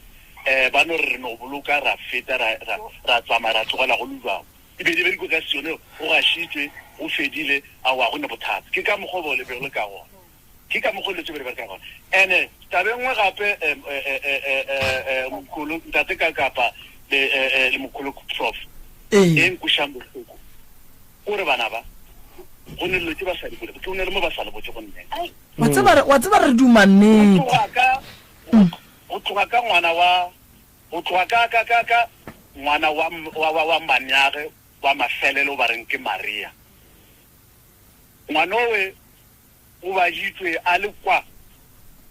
um ba no re re no boloka ra feta ra, ra, ra tsamaya ra tlogela go le bjang. E be di bereko ka Sione, go gašitšwe, go fedile, aowa, go ne bothata. Ke ka mokgwa o be le ka gona. Ke ka mokgwa o dilo tše be di bereka ka gona. And-e taba e nngwe gape, um, um, um, mkhulu, ntate ka kapa le, um, le mkhulu prof, e nkwešang bohloko, ke gore bana ba, go ne dilo tše ba sa di bole, ke go ne le mo ba sa le botše go nnete. Wa tseba re, wa tseba re duma nnete. Go tloga ka, go tloga ka ngwana wa, go tloga ka, ka, ka, ka ngwana wa, wa, wa, wa manyage wa mafelelo ba reng ke Maria. Ngwanowe o baditšwe a le kwa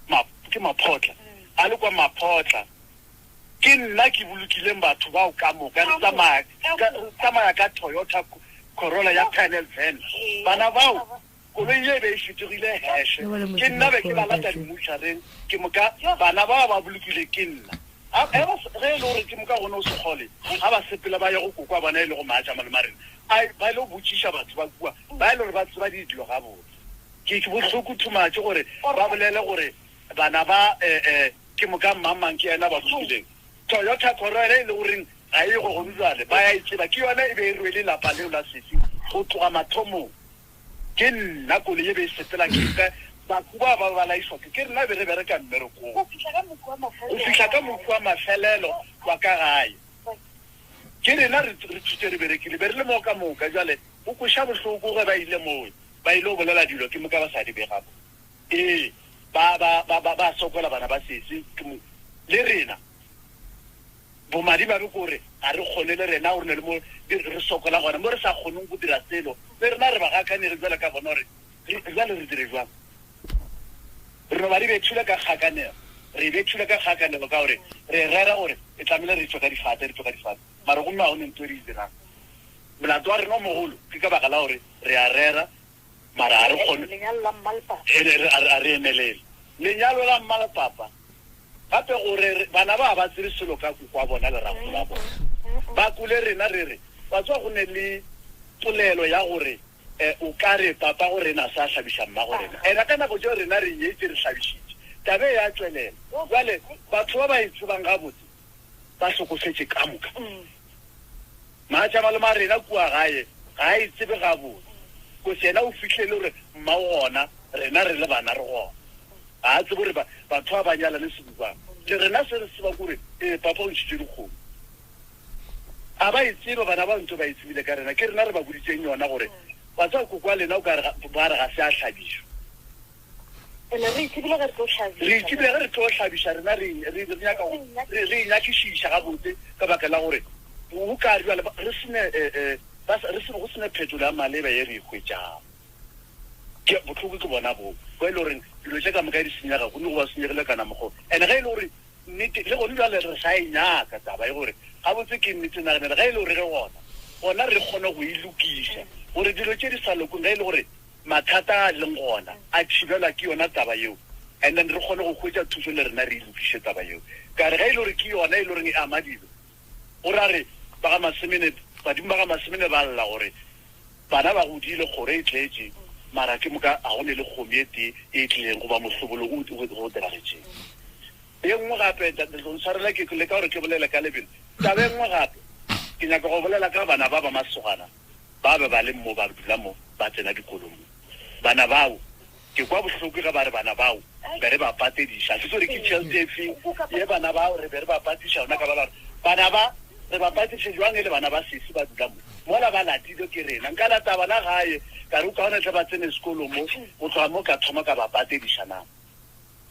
ma, ke Maphotla, a le kwa Maphotla. Ke nna ke bolokileng batho bao ka moka, re tsamaya ka, re tsamaya ka Toyota Corolla ya panel van. Bana bao Koloi ye e be e fetogile heše. Ke nna be ke ba lata dimutšhareng, ke moka bana bao ba bolokilwe ke nna. A, ge ba, ge e le gore ke moka gone o se kgole, ga ba sepela ba ye go kokwa bona e lego maatša malome a rena, a ba ile go botšiša batho ba kua, ba e le gore ba tseba dilo gabotse. Ke, ke bohloko too much gore ba bolele gore bana ba, eh, eh, ke moka mang-mang ke yena ba bolokileng. Toyota Corolla e le goreng ga e go gone bjale, ba ya e tseba, ke yona e be e rwele lapa leo la sesi go tloga mathomong. Ke nna koloi e be e sepela ke ka baku ba ba ba laišwa ke ke rena be re bereka mmerekong go fihla ka moku wa mafelelo wa ka gae. Ke rena re re thutše re berekile be re le moo ka moka. Jwale go kweša bohloko ge ba ile moo ba ile go bolela dilo ke moka ba sa di bega mo. Ee ba ba ba ba ba sokola bana ba sesi ke mo le rena. Bomadimabe ke gore ga re kgone le rena, gore ne le mo re sokola gona, mo re sa kgoneng go dira selo, le rena re bagakanegi bjalo ka bona, gore re, bjale re dire bjang? Re no ba re bethile ka kgakanego, re bethile ka kgakanego ka gore re rera gore e tlamehile re tšwe ka difate, re tšwe ka difate, mara gomme ga go ne ntho e re e dirang. Molato wa rena o mogolo ke ka baka la gore re a rera, mara ga re kgone, a re emelele. Lenyalo la mma le papa Gape gore bana ba ba tsebe selo ka koko wa bona le rakgolo wa bona. Ba kwele rena re re, Wa tseba go ne le polelo ya gore o ka re papa go rena a sa hlabiša mmago rena. Ena ka nako tšeo rena re nyetše re hlabišitše. Taba e ya tšwelela. Bjale batho ba ba e tsebang gabotse ba hlokofetše ka moka. Maatšamalome a rena kua gae ga a e tsebe gabotse. Kose yena o fihlile gore mma o gona, rena re le bana re gona. Ga a tsebe gore ba, batho ba ba nyalane sebubang. Le rena se re tseba kore, ee, papa o ntšhitše dikgomo. A ba e tsebe, bana ba ntho ba e tsebile ka rena. Ke rena re ba boditšeng yona gore, wa tseba koko wa lena o ka re, ba re ga se a hlabišwa. Ene re itsebile ge re tlo hlabiša. Re itsebile ge re tlo hlabiša, rena re, re, re nyaka go, re, re e nyakišiša gabotse ka baka la gore go ka re bjale re sene, eh, eh, ba sa, re se, go sene phetolo ya maleba ye re e hwetšago. Ke, bohloko ke bona boo, bo e le goreng dilo tše ka moka di senyega, gomme go ba senyegile ka namokgo. And ge e le gore nnete, le gone bjale re sa e nyaka taba ye gore gabotse ke nnete naganela, ge e le gore ge gona, gona re kgone go e lokiša, gore dilo tše di sa lokeng, ge e le gore mathata a leng gona a thibelwa ke yona taba yeo, and then re kgone go hwetša thuso le rena re e lokiše taba yeo. Ka re ge e le gore ke yona e le goreng e ama dilo. Go ra re ba ga Masemene, badimo ba ga Masemene ba lla gore bana ba godile, kgoro e tletše, mara ke moka ga go ne le kgomo e tee e tlileng goba mohlobolo o o diragetšeng. Ye nngwe gape, le tlo ntshwarela ke leka gore ke bolele ka lebelo. Taba e nngwe gape, ke nyaka go bolela ka bana ba ba masogana ba be ba le mo, ba dula mo, ba tsena dikolo mo. Bana bao, ke kwa bohloko ge ba re bana bao be re ba patediša. Ga ke tsebe gore ke tšhelete efe ye bana bao re be re ba patiša yona, ka ba la gore bana ba re ba patiše jwang e le bana ba sesi ba dula mo, mola ba latilwe ke rena. Nka lata bana gae ka re o kaone tle ba tsene sekolo mo, go tloga mo ka thoma ka ba patediša na.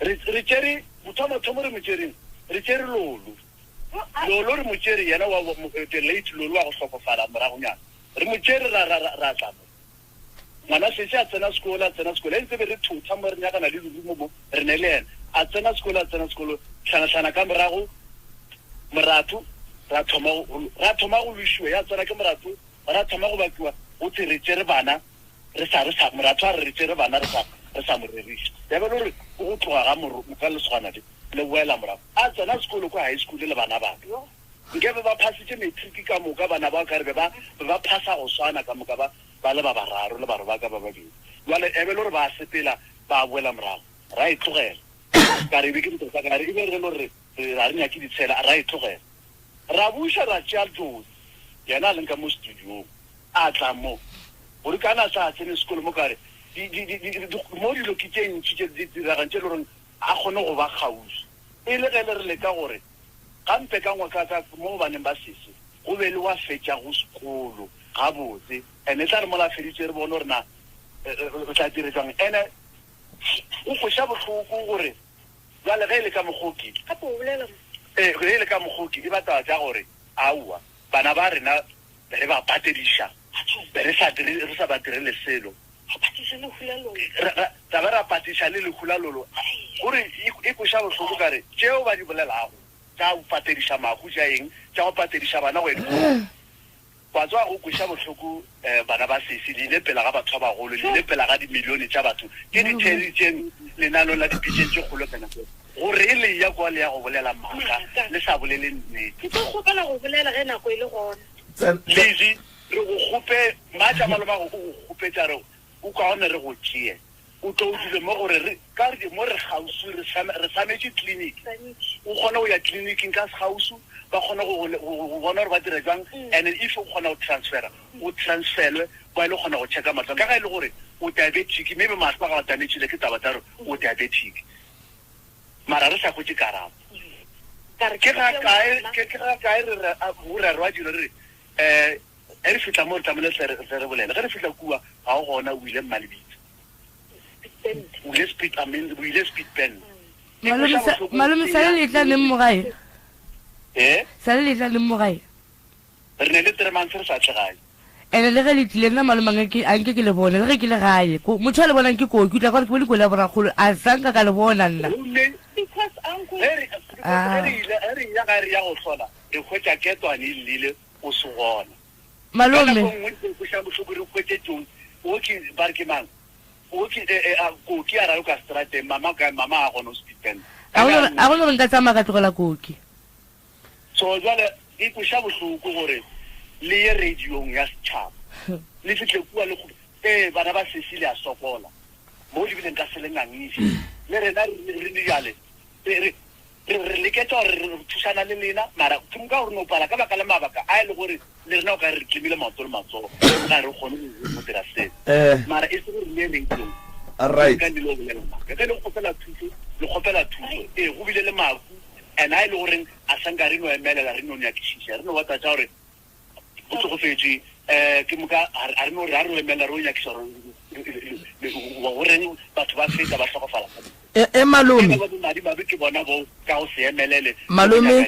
Re, re tšere, mothomothomo re mo tšereng, re tšere Lolo. Lolo re mo tšere, yena wa, wa, the late Lolo wa go hlokofala moragonyana. Re mo tšere ra, ra, ra, ra tla mo. Ngwana sesi a tsena sekolo, a tsena sekolo. E ntse be re thotha mo re nyakana le lerumo mo, re ne le yena. A tsena sekolo, a tsena sekolo. Hlanahlana ka morago, moratho, ra thoma go, ra thoma go lwešiwa. Ya tsena ke moratho, ra thoma go bakiwa, go thwe re tšere bana. Re sa, re sa, moratho a re re tšere bana re sa, re sa mo reriša. Ya be le gore ke go tloga ga moro, ga lesogana le, le boela morago. A tsena sekolo kwa high school le bana ba ka. Nke be ba phasitše matric ka moka, bana ba ka re be ba, be ba phasa go swana ka moka ba, ba le ba bararo le barwa ba ka ba babedi. Bjale ya be le gore ba sepela ba boela morago. Ra e tlogela. Ka re e be ke ntho tsa ka, re e be re le gore re, re, ga re nyake ditshela, ra e tlogela. Ra buša ra tšea Jozi, yena a leng ka mo studiong. A tla mo. Gore kana a sa tsene sekolo mo ka re, di, di, di, di, di, mo dilo ke tše ntši tše di diregang tše e le goreng a kgone go ba kgauswi. E le ge le re leka gore gampe ka ngwa ka, ka mo baneng ba sese go be le wa fetšago sekolo gabotse, and e tla re mola a feditše re bone gore na re tla dire jwang. And go kweša bohloko gore bjale ge e le ka mokgo ke, Gape o bolela mo. ee, ge e le ka mokgo ke, e ba taba tša gore aowa bana ba rena Be re ba patediša, be re sa dire, re sa ba direle selo. Ra patiša lehu la lolo. Ra, ra, ra be ra patiša le lehu la lolo. Gore e, e kweša bohloko ka re, tšeo ba di bolelago, tša go patediša mahu, tša eng, tša go patediša bana go ya dikolong. Wa tseba go kweša bohloko, eh, bana ba sesi, le ile pela ga batho ba bagolo, le ile pela ga dimilione tša batho tše di theeditšeng lenaneo la dipitšeng tše kgolo ka nako. Gore e le eya kwa le ya go bolela maaka, le sa bolele nnete. Ke tlo kgopela go bolela ge nako e le gona. Lizzy, re go kgope, Mmatša malomago o go kgopetša re o kaone re go tšee o tlo o dule mo gore re ka re mo re kgauswi re re swametše clinic o kgone go ya clinicing ka sekgauswi ba kgone go go bona gore ba dira jwang and if o kgona go transfera o transferwe ba ile kgona go checka mahlo ka ga e le gore o diabetic maybe mahlo a gago a damagile ke taba tsa gore o diabetic. Mara re sa hwetše karabo. Ke ga kae, ke ga kae re re, go rerwa dilo re re, eh, ge re fihla mo re tlamehile tle re, tle re bolele. Ge re fihla kua, ga o gona, o ile Mmalebitsa. O ile Speed, I mean, o ile Speed Bend. Malome, malome, sale le tla neng mo gae? Eh? Sale le tla neng mo gae? Re ne le three months re sa tle gae. Ene le ge le tlile nna malome a nke a nke ke le bone le ge ke le gae. Ko motho a le bonang ke Koki o tla kwa re ke bone koloi ya borakgolo a sanka ka le bona nna. Gomme Because uncle ge re because ge re ile ge re eya gae re ya go hlola re hwetša ketwane e llile o se gona. Ka Malome. nako nngwe ke kweša bohloko re hwetše Jones o ke ba re ke mang o ke eh, eh, a, Koki a raloka strateng mama o kae mama ga gona o speed bend. A go no a go no re nka tsamaya ka tlogela Koki. So jwale e kweša bohloko gore le ye radiong ya setšhaba le fihle kua le ee bana ba sesi le a sokola mo le bileng ka se le ngangiše le rena re le jale re re leketša gore re thusana le lena mara ke moka gore no pala ka baka la mabaka a e le gore le rena o ka re tlemile maoto le matsogo ga re kgone go dira seo eh. mara e se gore le radiong right ka le lo bolela maka ge le kgopela thuso le kgopela thuso ee go bile le mafu And a e le goreng a sa nka re no emelela re no nyakišiša, re no ba tlatša gore o hlokofetše, um ke moka a re no re a re no emelela re o nyakiša gore goreng batho ba feta ba hlokofala. E, e malome. Ke madimabe ke bona bo ka go se emelele. Malome.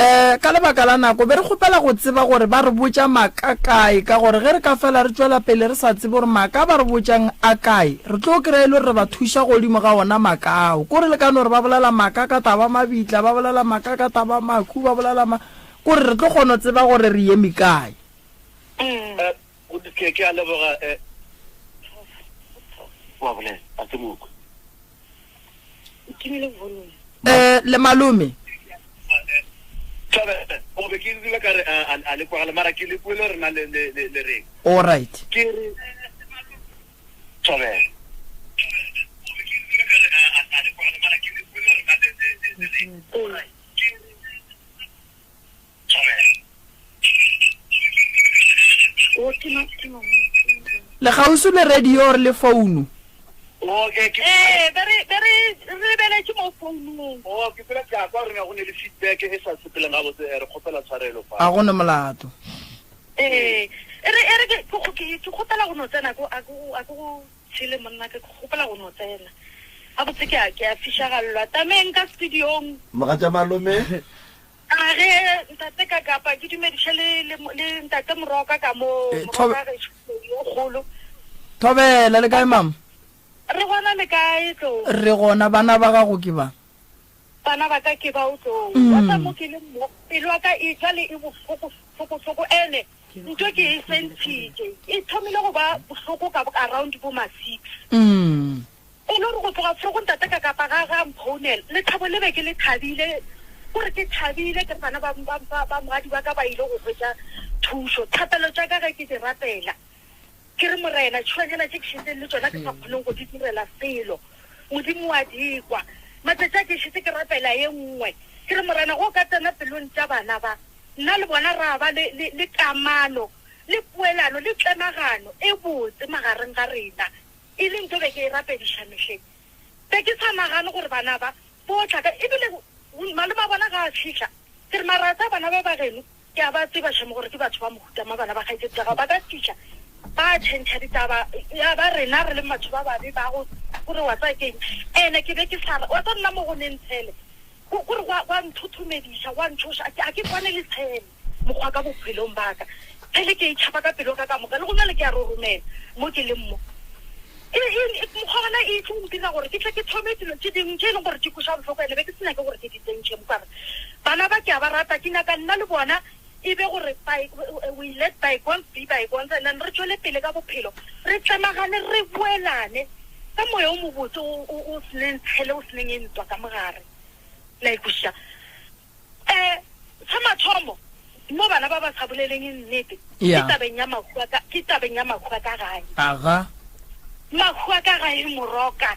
Um ka lebaka la nako be re kgopela go tseba gore ba re botša maaka kae, ka gore ge re ka fela re tšwela pele re sa tsebe gore maaka a ba re botšang a kae, re tlo kry-a e le gore re ba thuša godimo ga ona maaka ao. Kore le ka no re ba bolela maaka ka taba mabitla, ba bolela maaka ka taba makhu, ba bolela ma, kore re tlo kgona go tseba gore re eme kae. Ke, ke a leboga. Eh, wa bolela, a ke mo kwe. Ntimile volume. Eh, le malome. Thobela, O be ke dula ka re a, a, a le kwagale, mara ke le kwele gore na le, le, le, le reng. All right. Ke re, Thobela. Le kgauswi le radio or le founu? Okay, ke Ee, be re be re re lebeletše mo founung. Oh, ke tsela ke a kwa gore go ne le feedback e sa sepeleng gabotse, eh, re kgopela tshwarelo fa. A go ne molato. Ee, e re e re ke ke ke ke kgopela go no tsena ko a ke go a ke go tshele monna ke kgopela go no tsena. Gabotse ke a ke a fišagallwa. Tameng ka studiong. Mogatša malome. A ge ntate ka kapa ke dumediše le, le, le ntate Moroka ka mo, Eh, Thobe- Moroka gešo yo kgolo. Thobela, le kae mama? Re gona le kae tlo? Re gona, bana ba gago ke ba. Bana ba ka ke bao tlo. Wa tsa mo ke le mo, pelo ya ka e jwale e bohloko, hloko, hloko. Ene ntho ke e sentšhitše. E thomile go ba bohloko ka around bo ma 6. E le gore go tloga fro go ntate ka kapa ga ga mphounela, lethabo le be ke le thabile, gore ke thabile ke re bana ba, ba, ba, ba mogadi wa ka ba ile go hwetša thušo. Thapelo tša ka ge ke di rapela, ke re, Morena, tšhuanyana tše ke šetšeng le tšona ke sa kgoneng go di direla selo, Modimo wa di kwa. Matšatši a ke šetše ke rapela ye nngwe, ke re, Morena, ge o ka tsena pelong tša bana ba, nna le bona ra ba le, le, le kamano, le poelano, le tlemagano e botse magareng ga rena. E le nto be ke e rapediša mehleng. Be ke sa nagane gore bana ba bo tla ka, ebile malome a bona ga a fihla, ke re mara tsa bana ba ba geno ke a ba tseba shame gore ke batho ba mohuta ma bana ba kgaetšedi tša gago ba ka fihla ba tšhentšha ditaba ya ba rena re le batho ba babe ba go gore wa tsaya keng. Ene ke be ke sa wa tsa nna mo go neng tshele gore gwa nthothomediša gwa ntšhoša a ke kwane le tshele. Mokgwa ka bophelong ba ka. Pele ke e tšhapa ka pelo ka ka moka, le gona le ke a roromela mo ke leng mo. E, e, e, mokgwa gona e tlo ntira gore ke tle ke thome dilo tše dingwe tše e leng gore di kweša bohloko, ene be ke se nyake gore ke di tsentšhe mo ka re bana ba ke a ba rata, ke nyaka nna le bona e be gore by, we let bygones be bygones and then re tšwele pele ka bophelo, re tlemagane, re boelane ka moya o mobotse o, o, o seneng tshele, o seneng e ntwa ka mogare. La e kwešiša? Um sa mathomo, mo bana ba ba sa boleleng nnete, ke Ya. tabeng ya mahu a ka, ke tabeng ya mahu a ka gae. Aga. Mahu a ka gae Moroka,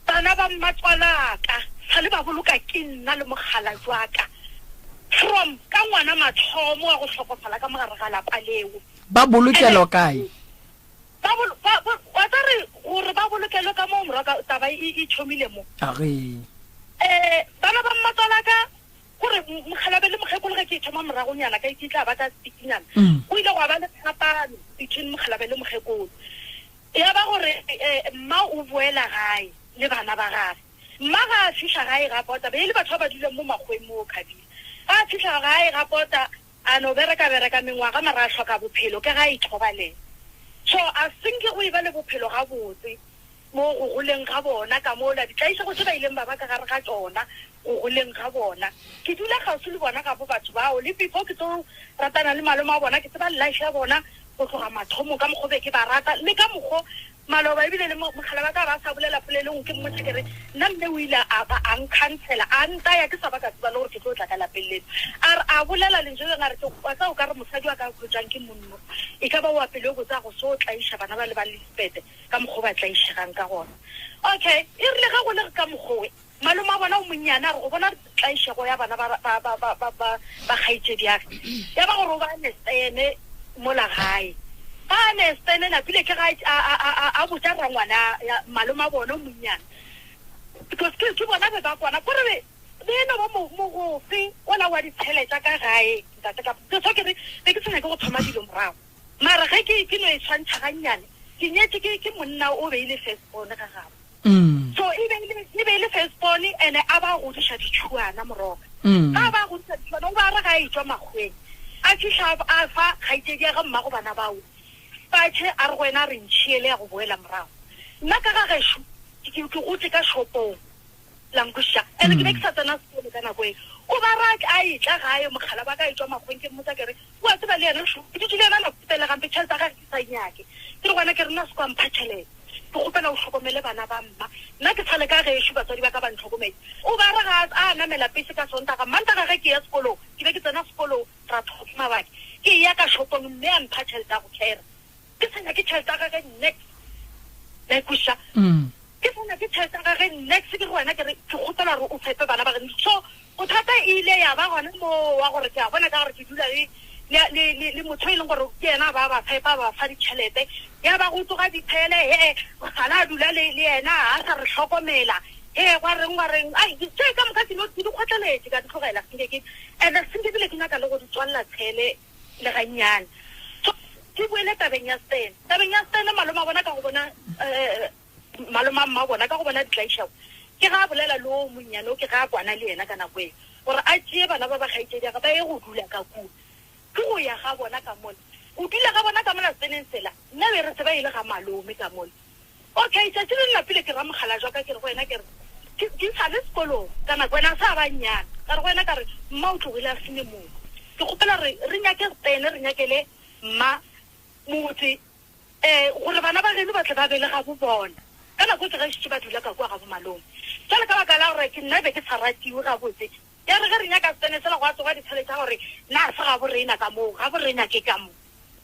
bana ba mmatswalaka sa le ba boloka ke nna le mokgalajwa wa ka from ka ngwana mathomo wa go hlokofala ka mogare ga lapa leo. Ba bolokelwa Ene kae? ba bolo, ba, ba, wa tsa re gore ba bolokelwe ka moo Moroka, taba e, e thomile mo. Age. Eh, bana ba mmatswalaka, gore mokgalabe le mokgekolo ge ke e thoma moragonyana ka ke tla ba ka spikinyana, go ile gwa ba le phapano between mokgalabe le mokgekolo. Ya ba gore eh, mma o boela gae le bana ba gage. Mma ga a fihla gae ga pota, be e le batho ba ba dulang mo makgoweng mo Khabile. Ga a fihla gae ga pota, A no bereka bereka mengwaga mara a hloka bophelo ke ga a ithobalela. So a senke go eba le bophelo gabotse mo go goleng ga bona ka mola ditlaišego tše ba ileng ba ba ka gare ga tšona go goleng ga bona. Ke dula kgauswi le bona gabo batho bao le before ke tlo ratana le malome wa bona ke tseba life ya bona go tloga mathomong ka mokgo be ke ba rata le ka mokgo Maloba ebile le mogala wa ka ba sa bolela polelong ke mmotša ke re nna mme o ile a ba a nkhansela a ntaya ke sa ba ka tseba le gore ke tlo tla ka lapeng leno. A re a bolela lentšu le lengwe a re ke wa tseba o ka re mosadi wa ka a hwetšwang ke monno e ka ba wa pelo e botse a go so tlaiša bana ba le ba Lisbeth ka mokgwa o ba tlaišegang ka gona. Okay e rile ge go le ka mokgwa we Malome wa bona o monnyane a re go bona tlaišego ya bana ba, ba, ba, ba, ba, ba, ba kgaetšediage, ya ba gore o ba nestene mola gae. Ga a nestene, napile ke ga a, a, a, a, a botša rangwana ya malome wa bona o monnyane, because ke, ke bona be ba kwana, kore be, be e no ba mo, mogofe ola wa ditshele tša ka gae, ntate ka, ke so ke re, be ke sa nyake go thoma dilo morago. Mara ge ke, ke no e tshwantšha gannyane, ke nyetše ke, ke monna o be e le first born ga gabo. So e be e le, e be e le first born and a ba godiša ditšhuana moroka. Ga a ba godiša ditšhuana, o ba re ga a etšwa makgweng, a fihla a fa kgaetšedi ya ga mmago bana bao patšhe, a re go yena a re ntšhiele ya go boela morago. Nna ka ga gešo ke, ke gotše ka shopong, la nkwešiša, and ke be ke sa tsena sekolo ka nako e. O ba re a etla gae mokgalabje wa ka a etšwa makgweng, ke mmotsa ke re, O a tseba le yena šo, ke dutše le yena nako e telele gampe, tšhelete ya gage ke sa e nyake. Ke re gona ke re nna se kwa mpha tšhelete. Ke kgopela o hlokomele bana ba mma. Nna ke sa le ka gešo, batswadi ba ka ba ntlhokometše. O ba re ga a namela pese ka Sontaga, Mantaga ge ke eya sekolong, ke be. tsena sekolo ra thoma mabaka. Ke eya ka shopong mme a mpha tšhelete ya go khera. Ke sa nyake tšhelete ya gage niks. La e kwešiša? Ke sa nyake tšhelete ya gage niks ke re wena ke re ke kgopela gore o fepe bana ba geno. So bothata e ile ya ba gona moo wa gore ke a bona ka gore ke dula le le le le le motho e leng gore ke yena a ba ba fepa a ba fa ditšhelete. Ya ba go tsoga diphele he sala a dula le le yena a sa re hlokomela he gwa reng gwa reng. Ai tše ka moka ke no ke di kgotleletše ka di tlogela senke ke and senke bile ke nyaka le go di tswalela tshele le gannyane. So ke boele tabeng ya Stan. Tabeng ya Stan malome a bona ka go bona eh malome a mma bona ka go bona ditlaišego ke ga a bolela le o monnyane o ke ga a kwana le yena ka nako e gore a tšee bana ba ba kgaetšedi ya ga ba ye go dula ka kua. Ke go ya ga bona ka mola. Go dula ga bona ka mola Staneng sela nna be re tseba e le ga malome ka mola. Okay, tšatši le lapile ke ra mokgalajwa wa ka ke re go yena ke re ke ke sa le sekolong ka nako ena sa ba nnyane ka re go yena ka re mma o tlogile a sene motse ke kgopela re re nyake stene re nyakele mma motse um gore bana ba geno ba tle ba be le gabo bona ka nako ke ge šetše ba dula ka kua gabo malome jale ka baka la gore ke nna be ke sa ratiwe gabotse ya re ge re nyaka stene sela gwa tsoga ditshele tša gore na se gabo rena ka moo gabo rena ke ka mo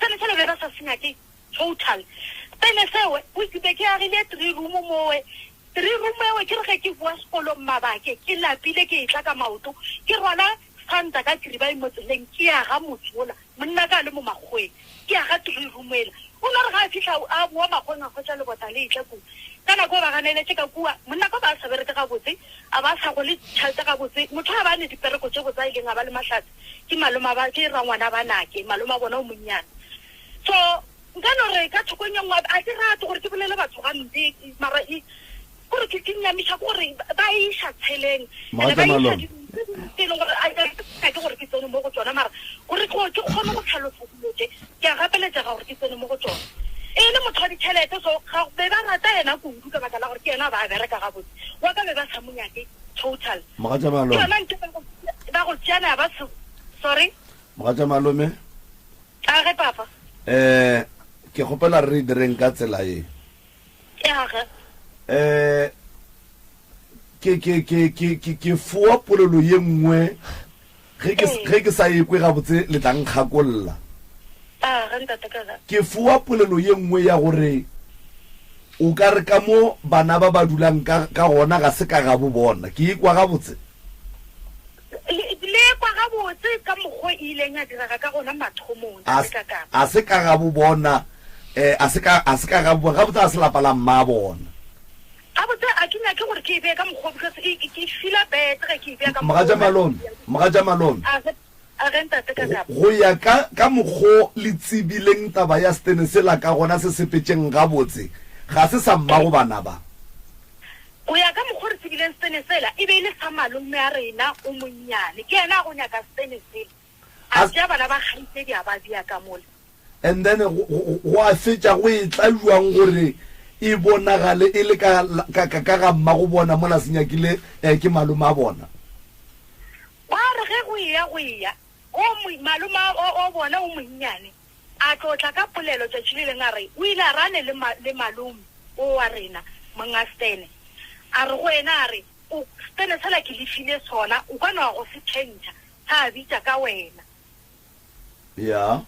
stene sela be ba sa se nyake Total. Pele sewe, o itse be ke agile three room mowe. Three room ewe ke re ge ke boa sekolong mabake, ke lapile ke etla ka maoto, ke rwala santa ka kiribai mo tseleng ke ya ga motse wola, monna ka a le mo makgoweng, ke ya ga three room ela. O no re ga a fihla a boa makgoweng a hwetša lebota le etla kua. Ka nako eo ba ganeletše ka kua, monna ka o ba a sa bereke gabotse, a ba a sa gole tšhelete gabotse, motho a ba a ne dipereko tše botse a ileng a ba le mahlatse ke malome ba, ke rangwana ba nake, malome a bona o monnyane. So nka no re ka thokong ye nngwe a ke rate gore ke bolele batho gampe mara e gore ke ke nyamiša ke gore ba iša tsheleng ene ba iša tse e leng gore a ke gore ke tsene mo go tsona mara gore ke kgone go tlhalosa dilo tše ke a gapeletšega gore ke tsene mo go tsona e le motho wa ditšhelete so ga be ba rata yena kudu ka baka la gore ke yena ba bereka gabotse wa ka be ba sa mo nyake total Mogatša ke yona ntho ba go tšeana ba sorry Mogatša malome A ge, Papa. Eh, ke kgopela re direng ka tsela ye. Ya ge. Eh, ke ke ke ke ke ke foa polelo ye nngwe ge ke ge ke sa ekwe gabotse le tla nkgakolla. A ge ntate ka ga. Ke foa polelo ye nngwe ya gore o ka re ka mo bana ba ba dulang ka ka gona ga se ka gabo bona. Ke ikwa gabotse? Le, le kwa gabotse ka mokgo e ileng ya direga ka gona mathomong, A, Tate Kakapa. a se ka gabo bona, eh, a se ka, a se ka gabo bona, gabotse a se lapa la mma bona. Gabotse a ke nyake gore ke e bee ka mokgo because e, ke, ke feela bad ge ke e bea ka mokgo. Mogatša Malome, Mogatša Malome. A ge, a ge Ntate Kakapa. Go ya ka, ka mokgo le tsebileng taba ya setene sela ka gona se sepetšeng gabotse, ga se sa mmago bana ba. Go ya ka mokgo re tsebileng setene sela e be e le sa malome a rena o monnyane. Ke yena a go nyaka setene sela. A tšea bana ba kgaitsedi a ba bea ka mola. And then go a fetša go etla bjang gore e bonagale e le ka, ka, ka, ka ga mmago bona mola se nyakile eh, ke malome a bona? Gwa re ge go eya go eya, o mo, malome a, o, o bona o monnyane A tlo tla ka polelo tšatši le leng a re, O ile a ra ne le, le malome o wa rena, monga Stene. A re go yena, a re, O, Stene sela ke le file sona, o ka no ya go se tšhentšha, sa bitša ka wena. Ya.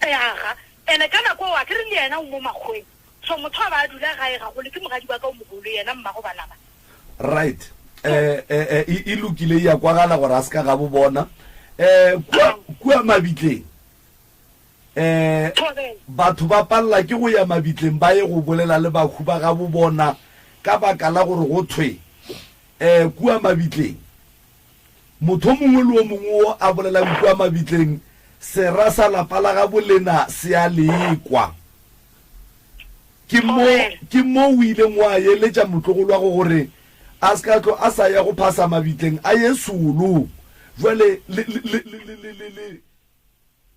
Eaga. Ene ka nako eo a ke re le yena o mo makgoweng. So motho a ba a dula gae gagolo ke mogadi wa ka o mogolo, yena mmago bana ba. Right. Eh, eh, eh, e, e lokile, e a kwagala gore a se ka gabo bona. Eh, kua, kua mabitleng. Um batho ba palela ke go ya mabitleng ba ye go bolela le bahu ba gabo bona ka baka la gore go thwe um kua mabitleng motho o mongwe le o mongwe wo a bolelang kua mabitleng sera sa lapa la gabo lena se a lekwa. Ke mo ke mo o ileng wa eletša motlogolo wa go gore a se ka tlo a sa ya go phasa mabitleng a ye seolong. Jwale le le le le le le le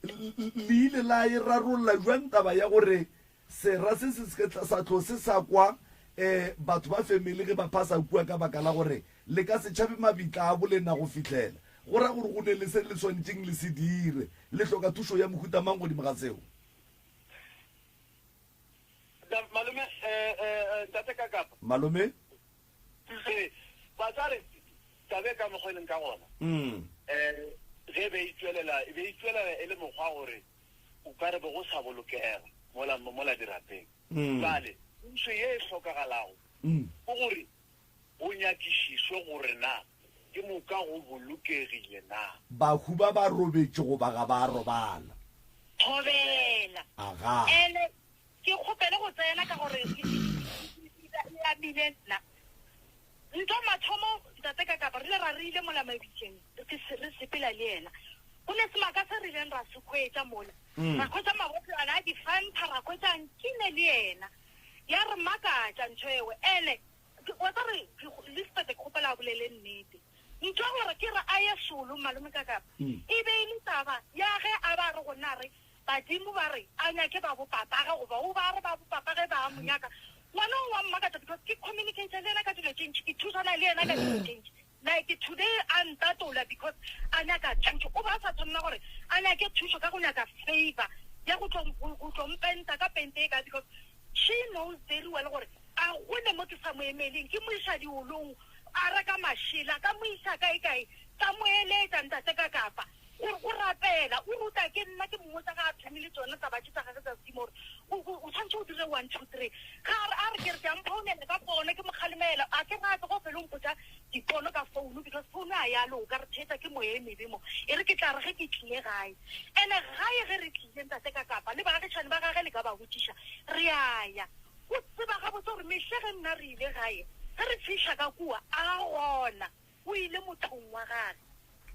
Le ile la e rarolla bjang taba ya gore sera se se se ke sa tlo se sa kwa um batho ba family ge ba phasa kua ka baka la gore le ka se tšhabe mabitla a bolena go fihlela? Go ra gore go ne le se le swanetšeng le se dire. Le hloka thušo ya mohuta mang godimo ga seo? Malome, eh, eh, ntate Kakapa. Malome? Ee, batswadi, taba e ka mokgwa e leng ka gona. Mm. Eh, Ge e be e tšwelela, e be e tšwelela e le mokgwa gore o ka re be go sa bolokega mola, mola dirapeng. Bjale, thušo ye e hlokagalago ke gore go nyakišišwe gore na ke moka go bolokegile na. Bahu ba ba robetše goba ga ba robala? Thobela. Aga. Ene ke kgopele go tsena ka gore e, e, e amile nna. Ntwa mathomo ntate ka kapa re ile ra re ile mola mabitleng re re sepela le yena. Go ne semaka se re ileng ra se hwetša mola. Ra hwetša mabotlwana a di-Fanta, ra hwetša nkine le yena. Ya re makatša ntho ewe. Ene wa tsa re Lisbeth ke kgopela a bolele nnete. Ntho ya gore ke re a ye solo malome ka kapa e be e le taba ya ge a ba re go nna re Badimo ba re a nyake ba bo papage goba o ba re ba bo papage ba mo nyaka. Ngwana o wa mmakatša because ke communicate le yena ka dilo tše ntši, ke thusana le yena ka dilo tše ntši. Like today a ntatola because a nyaka thušo. O ba a sa tshwanela gore a nyake thušo ka go nyaka favour ya go tlo go tlo mpenta ka pente e kae because she knows very well gore a gone mo ke sa mo emeleng. Ke mo iša diolong, a reka mašela, ka mo iša kae kae, ka mo eletša ntate ka kapa. Gore o rapela, o ruta ke nna ke mmotsa ga a thomile tsona taba tše tsa gage tsa sedimo gore o, o, o tshwanetse o dire one, two, three. Ga a re, a re ke re ke a mphounela ka pono ke mo kgalemela, a ke rate go fele o mpotsa dipono ka founu because founu a ya loka, re theetsa ke moya e mebe mo. E re ke tla re ge ke tlile gae. Ene gae ge re tlile ntate ka kapa le baagišane ba gage le ka ba botšiša, re a ya. O tseba gabotse gore mehle ge nna re ile gae, ge re fihla ka kua a gona. O ile mothong wa gage.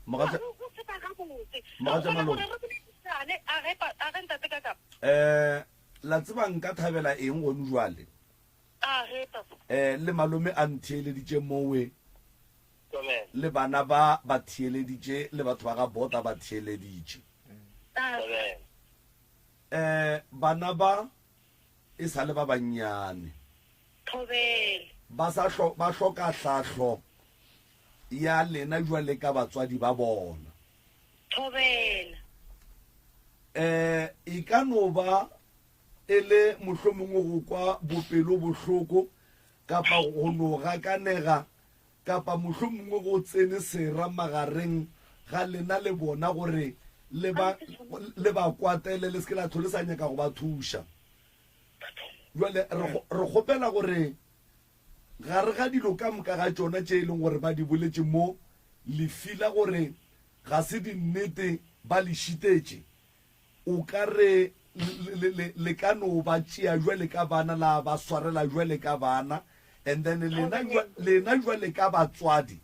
Mogatša O, o tseba gabotse. Re Mogatša kgona Malome. gore re boledišane. A ge, pa, a ge ntate ka kapa. Eh, la tseba nka thabela eng gonu jwale? A ge, papa. Eh, le malome a ntheeleditše mowe. Thobela. Le bana ba ba theeleditše, le batho ba ga Bota ba theeleditše. A ge. Thobela. Eh, bana ba e sa le ba bannyane. Thobela. Ba sa hlo, ba hloka hlahlo ya lena jwale ka batswadi ba bona. Thobela. Eh, e ka no ba e le mohlomongwe go kwa bopelo bohloko kapa go no gakanega kapa mohlomongwe go tsene sera magareng ga lena le bona gore le ba, le ba kwatele le se ke la hlole sa nyaka go ba thuša. Bjale re, re kgopela gore gare ga dilo ka moka ga tšona tše e leng gore ba di boletše mo, le fila gore ga se dinnete, ba le šitetše, o ka re le, le, le ka no ba tšea bjale ka bana, la ba swarela bjale ka bana, and then lena, lena bjale ka batswadi,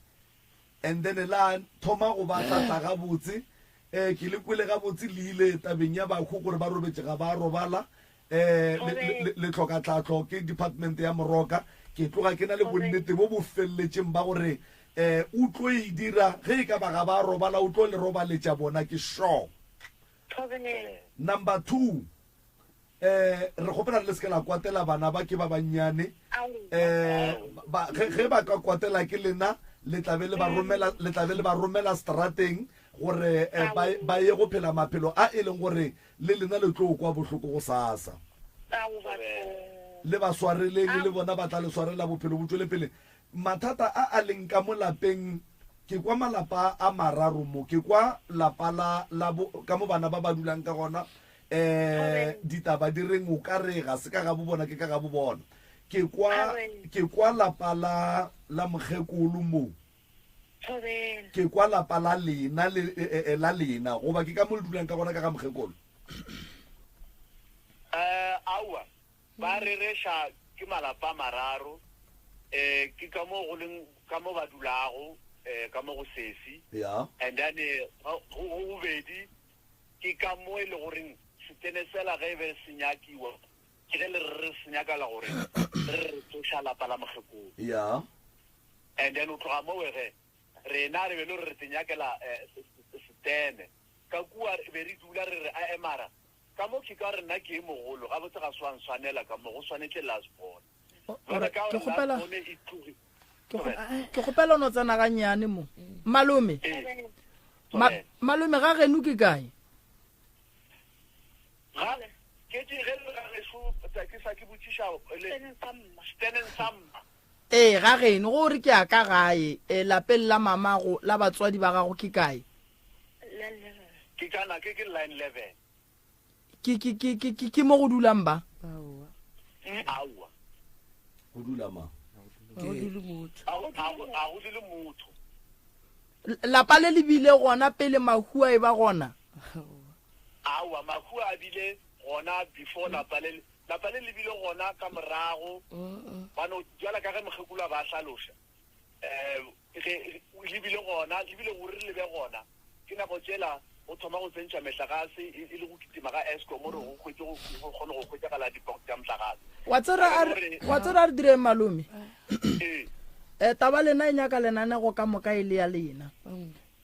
And then la thoma go ba hlahla gabotse. Eh, ke le kwele gabotse le ile tabeng ya bahu gore ba robetše ga ba robala. Eh, le, le, le hloka tlhahlo ke department ya Moroka. Ke tloga ke na le bonnete bo bo felletšeng ba gore eh, o tlo e dira ge e ka ba ga ba robala o tlo le robaletša bona ke sure. Number 2. Eh, re kgopela le se ke la kwatela bana ba ke ba bannyane. Eh, ba, ge, ge ba ka kwatela ke lena, le tla be le ba romela, le tla be le ba romela strateng gore eh, ba, ba ye go phela maphelo a e leng gore le lena le tlo kwa bohloko go sasa. Le ba swareleng, le bona ba tla le swarela bophelo bo tšwele pele. Mathata a a leng ka mo lapeng, ke kwa malapa a mararo mo, ke kwa lapa la, la bo, ka mo bana ba ba dulang ka gona, um ditaba di reng o ka re ga se ka gabo bona ke ka gabo bona ke kwa ke kwa lapa la la mokgekolo mo ke kwa lapa la lena le e, e, e, la lena goba ke ka mo le dulang ka gona ka ga mokgekolo um aowa ba rereša ke malapa a mararo um ke ka mo go leng ka mo ba dulago um ka mo go sesi ya and then go bobedi Ke ka mo e le goreng setene sela ge e be se nyakiwa, ke ge le re re se nyakala gore re re re tsoša lapa la mokgekolo. Yeah. And then o tloga mowe ge, rena re be le gore re te nyakela setene. Ka kua re be re dula re re ae mara ka mo ke ka gore nna ke e mogolo, gabotse ga se wa nswanela ka mo, go swanetše last born. Jwale ka Ke gore kgopela last born e tlogi. ke ke kgopela no tsena ga nnyane mo. Malome. Ee. Ma, malome ga geno ke kae? Ga ke ke ge le ga gešo ke sa ke botšiša le steneng sa mma. Ee, ga geno go re ke ya ka gae, e, lapeng la mamago, la batswadi ba gago ke kae? La Ke kana ke ke line 11. Ke ke ke ke ke ke mo go dulang ba. Aowa. Aowa. Go dula mang? Ga go dule motho. A go a go dule motho. Lapa le le bile gona pele mahu a e ba gona? Aowa, mahu a bile gona before lapa le, lapa le le bile gona ka morago, gobane bjala ka ge mokgekolo a ba hlaloša, um ge le bile gona, le bile gore le be gona, ke nako tšela go thoma go tsentšha mehlagase e, e le go kitima ga Eskom gore go hwetše go go kgone go hwetšagala di-box tša mohlagase. Wa tseba a re, wa tseba a re direng malome? Ee. Eh, taba lena e nyaka lenanego ka moka e le ya lena.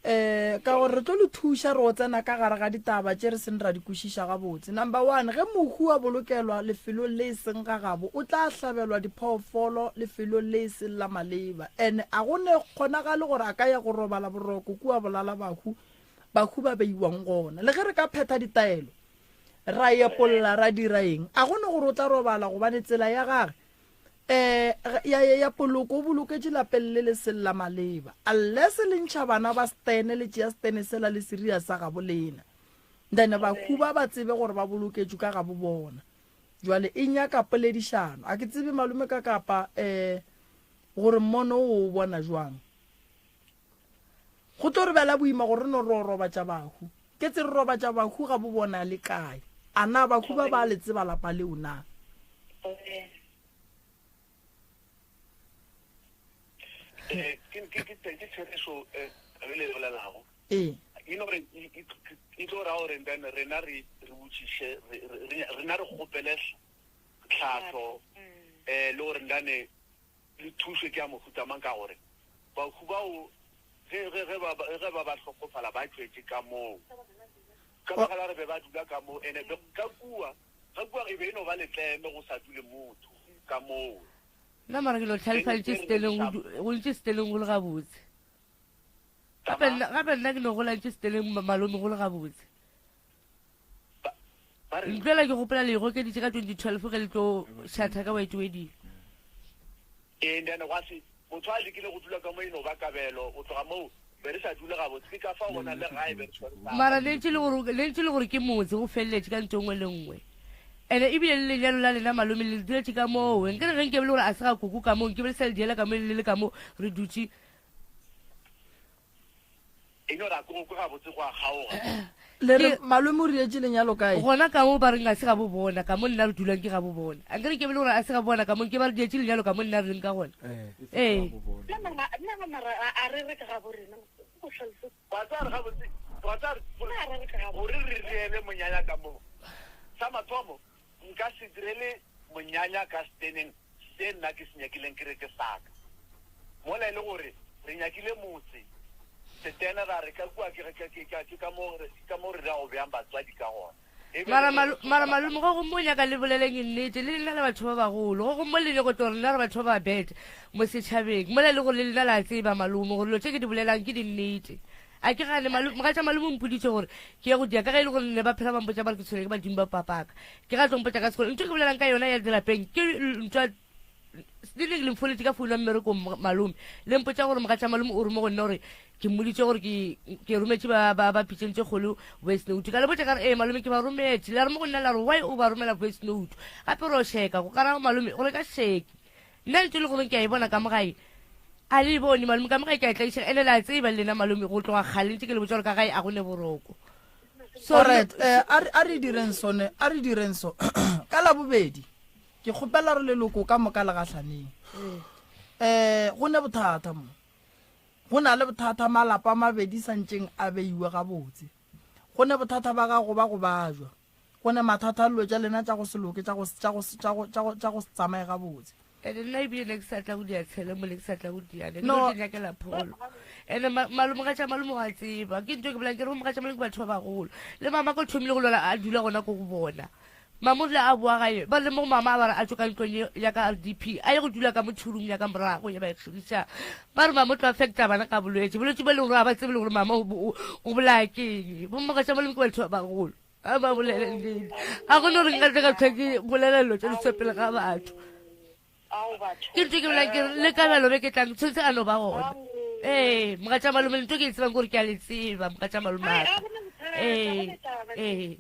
Eh, ka gore re tlo le thuša re o tsena ka gare ga ditaba tše re seng ra di kwešiša gabotse. Number one, ge mohu a bolokelwa lefelong le e seng ga gabo, o tla hlabelwa diphoofolo lefelong le e seng la maleba. And a go ne kgonagale gore a ka ya go robala boroko kua bolala bahu, bahu ba beiwang gona. Le ge re ka phetha ditaelo, ra epolla, ra dira eng, a go ne gore o tla robala gobane tsela ya gage Eh, ya, ya, ya poloko o boloketše lapeng le le seng la maleba. Unless le ntšha bana ba stene, le tšea stene sela le seria sa gabo lena. Then bahu ba ba tsebe gore ba boloketšwe ka gabo bona. Jwale e nyaka poledišano. A ke tsebe malome ka kapa eh gore mmono o o bona jwang. Go tlo re bela boima gore re no re o robatša bahu. Ke tse re robatša bahu ga bo bona le kae? A na bahu ba ba le tseba lapa leo na? Eh, ke ke ke ke therešo eh re le bolelago. Ee. E no re e tlo ra gore then rena re re botšiše rena re kgopele tlhahlo eh le gore ndane le thušo ke ya mohuta mang ka gore bahu bao ge, ge, ge ba, ge ba ba hlokofala ba tšwetše ka moo. Ka baka la gore be ba dula ka moo, ene be, ka kua, ka kua e be e no ba letleme go sa dule motho ka moo. Nna mara ke no tlhalefaditše seteleng go du- go ntše seteleng go le gabotse. Gape nna gape nna ke no gola ntše seteleng ma- malome go le gabotse. Ntlo ke gopola le gokeditše ka 2012 ge le tlo šatha ka white wedding. Ee, then gwa se motho a lekile go dula ka mo e no ba kabelo go tloga moo be re sa dule gabotse ke ka fao gona le gae be re tshwere sa Mara le ntše le gore le ntše le gore ke motse go feleletše ka ntho e nngwe le nngwe. Ene ebile le lenyalo la lena malome le le duletše ka moo. Nkere ge nke be le gore a se ga koko ka moo nke be le sa le diela ka mo le le ka mo re dutše. E no ra ko kwa gabotse go a kgaoga. Le re malome o rietše lenyalo kae? Gona ka mo ba reng ga se gabo bona, ka mo nna re dulang ke gabo bona. A nkere ke be le gore a se gabo bona ka mo nke ba re dietše lenyalo ka mo nna re leng ka gona. Ee. Nna mara a re re ke gabo rena. Go hlalose. Wa tseba re gabotse, wa tseba re gore re riele monyanya ka mo. Sa mathomo nka se direle monyanya ka steneng se nna ke se nyakileng ke re ke sa ka. Mola e le gore re nyakile motse, setena ra re ka kua ke, ke, ke, ke, ke ka mo, ke ka mo re ra go beang batswadi ka gona. E be Mara le malo, gore mara malome go gomme o nyaka le boleleng nnete le lena le batho ba bagolo go gomme le nyako tlo rena re batho ba ba bad mo setšhabeng mola e le gore le lena la tseba malome gore dilo tše ke di bolelang ke dinnete a ke gane malo mogatša malome o mpoditše gore ke ye go dia ka ge e le gore ne ba phela ba mpotša ba re ke tshwere ke badimo ba papaka ke ga tlo mpotša ka sekolo ntho e ke bolelang ka yona ya dirapeng ke ntwa le neng le mfoletše ka founu ya mmerekong malome le mpotša gore mogatša malome o rome go nna gore ke mmoditše gore ke ke rometše ba ba ba pitšeng tše kgolo voice note ka le botša ka re ee malome ke ba rometše la re mo go nna la re why o ba romela voice note gape ro sheka go kara malome gore ka sheke Nna ntho e le gore ke a e bona ka mo gae a le e bone malome ka mo gae ke a e tlaišega ene le a tseba le lena malome go tloga kgale ntse ke le botsa gore ka gae a go ne boroko so Alright, eh, a re- a re direng so ne a re direng so ka labobedi ke kgopela re leloko ka moka le gahlaneng um go ne bothata mo go na le bothata malapa a mabedi santšeng a beiwe gabotse go ne bothata ba gago ba go bajwa Go ne mathata a dilo tša lena tša go se loke, tša go, tša go, tša go, tša go, tša go se tsamaye gabotse. Ene nna ebile ne ke sa tla go dia tshele mo ne ke sa tla go dia ne ke No. no di nyakela pholo ene ma- malome ga tša malome wa tseba ke ntho e ke bolang ke re mogatša malome ke batho ba bagolo le mama ka o thomile go lwala a dula gona ko go bona mama o rile a boa gae ba le mo go mama a ba re a tšwe ka ntlong ye- ya ka rdp a ye go dula ka mo two room ya ka morago ya ba e kgiriša ba re mama o tlo affecta bana ka bolwetse bolwetse bo e leng gore ga ba tsebe le gore mama o o- o bolaya ke eng bo mogatša malome ke batho ba bagolo a ba bolele nnete a gone gore nka tle ka tlhwa ke bolela dilo tse di swa pele ga batho ke ntho ke bolang ke le kabelo be ke tlang tshwanetse a no ba gona ee mogatša malome ntho ke e tsebang kore ke a le tseba mogatša malome aka. Ee, ee.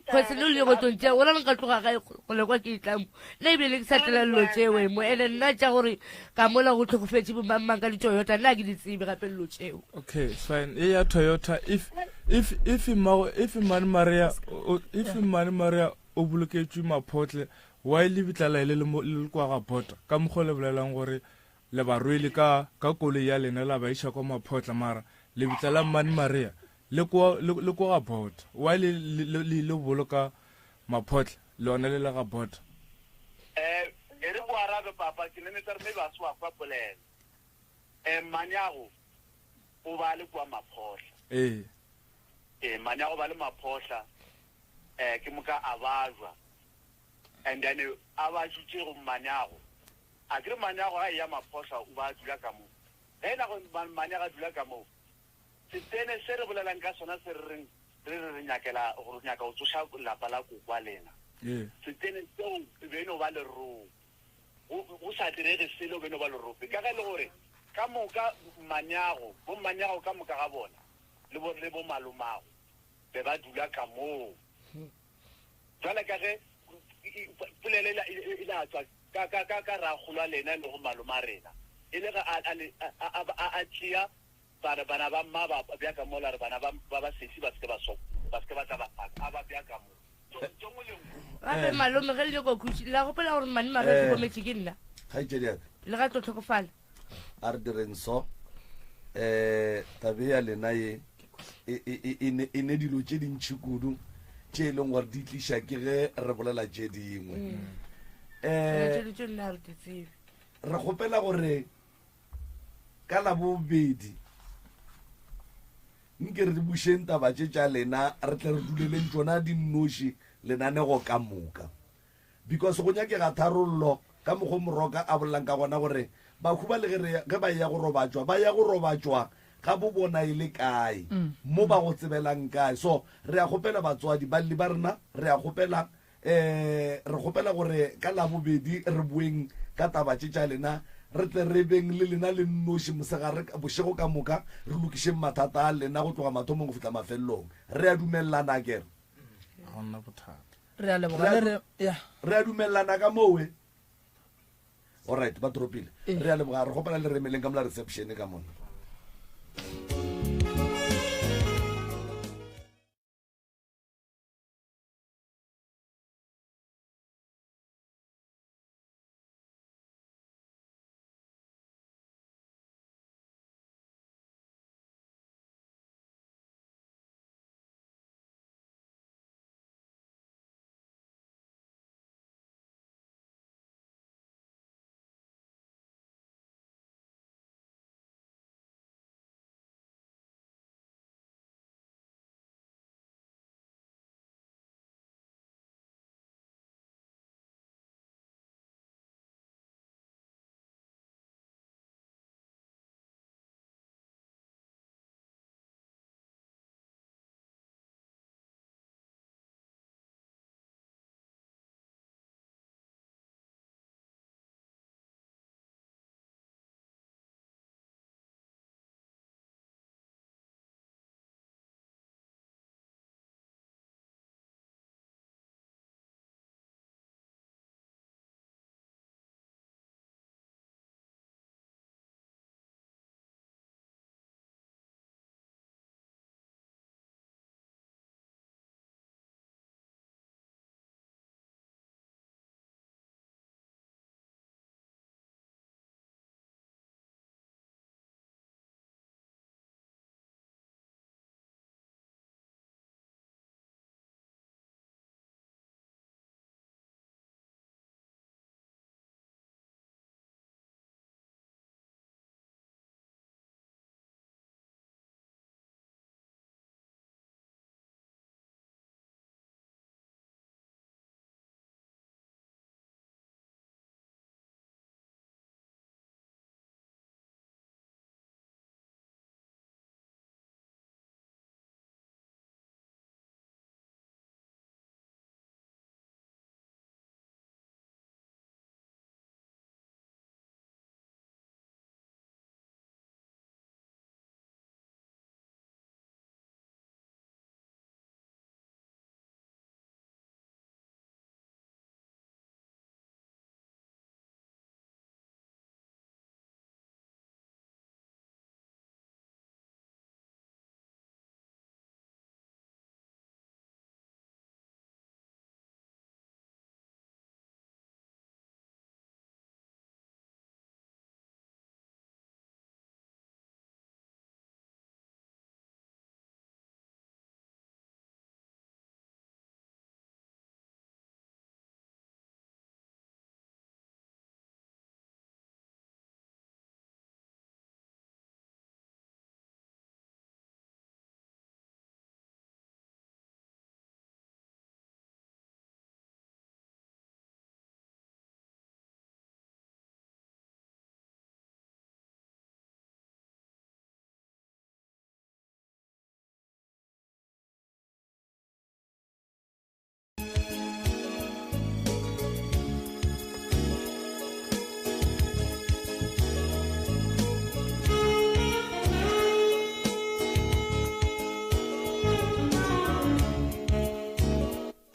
Cause le le go tlo ntšea gona nka tloga gae go lekwa ke tla mo. Nna ebile le ke sa tlela dilo tšeo mo ene nna tša gore ka mola go tlhokofetše bo mang mang ka di-Toyota nna ke di tsebe gape dilo tšeo. Okay, it's fine. E ya Toyota if if if mmago if Mmane Maria if Mmane Maria o boloketšwe maphotle why lebitla la ile le le kwa ga bota ka mokgwa le bolelang gore le ba rwele ka ka koloi ya lena la ba iša kwa maphotla mara lebitla la Mmane Maria Le kwa, le, le kwa ga bota. Why le, le, le, le ile boloka maphotla, lona le le ga bota? Eh, e re ko arabe, papa, ke nenetsa re maybe a se wa kwa polelo. Eh, mmanyago o ba le kwa maphotla. Ee. Eh, mmanyago ba le maphotla, eh, ke moka a bajwa. And then a ba jutše go mmanyago. A ke re mmanyago ga e ya maphotla o ba dula ka mo. Ge na go mmanyago a dula ka mo, Setene se re bolelang ka sona se re reng re re re nyakela gore nyaka go tsoša lapa la koko wa lena. Setene seo e be e no ba lerope. Go, go sa direge selo e be e no ba lerope. Ka ge e le gore ka moka mmanyago, bommanyago ka moka ga bona le bo, le bomalomago be ba dula ka moo. Bjale ka ge polelo e, e, e la tšwa ka, ka, ka, ka rakgolo wa lena e lego maloma rena, e le ge a, a, a, a, a, a tšea Ba re, Bana ba mma ba bja ka mola, re bana ba ba ba sesi ba se ke ba so, ba se ke ba tla ba faka, a ba bja ka mo. Tso, tso nngwe le nngwe. Gape malome ge le nyaka go khutša, la gopola gore mmane Maria o hlokometše ke nna. Kgaetšedi ya ka. Le ga tlo hlokofala. A re direng so. Um tabe ya lena ye e, e, e, e ne, e ne dilo tše dintši kudu tše e leng gore di tliša ke ge re bolela tše dingwe. Tsona Um tše ditšo nna ga re di tsebe. re kgopela gore Ka Labobedi, nke re bušeng taba tše tša lena, re tle re duleleng tšona di nnoši lenanego ka moka. Because go nyakega tharollo ka mokgo Moroka a bolelang ka gona gore bahu ba le ge re ge ba eya go robatšwa, ba ya go robatšwa ga bo bona e le kae, mo ba go tsebelang kae. So re a kgopela batswadi, balli ba rena, re a kgopela Um re kgopela gore ka Labobedi re boeng ka taba tše tša lena, re tle re beng le lena le nnoši mosegare, bošego ka moka, re lokišeng mathata a lena go tloga mathomong go fihla mafelelong. Re a dumelelana, akere? Ga go na bothata. Re a leboga le re, ya. Re a dumelelana ka moo, we? Alright, ba dropile. Re a leboga, re kgopela le re emeleng ka mola reception ka mona.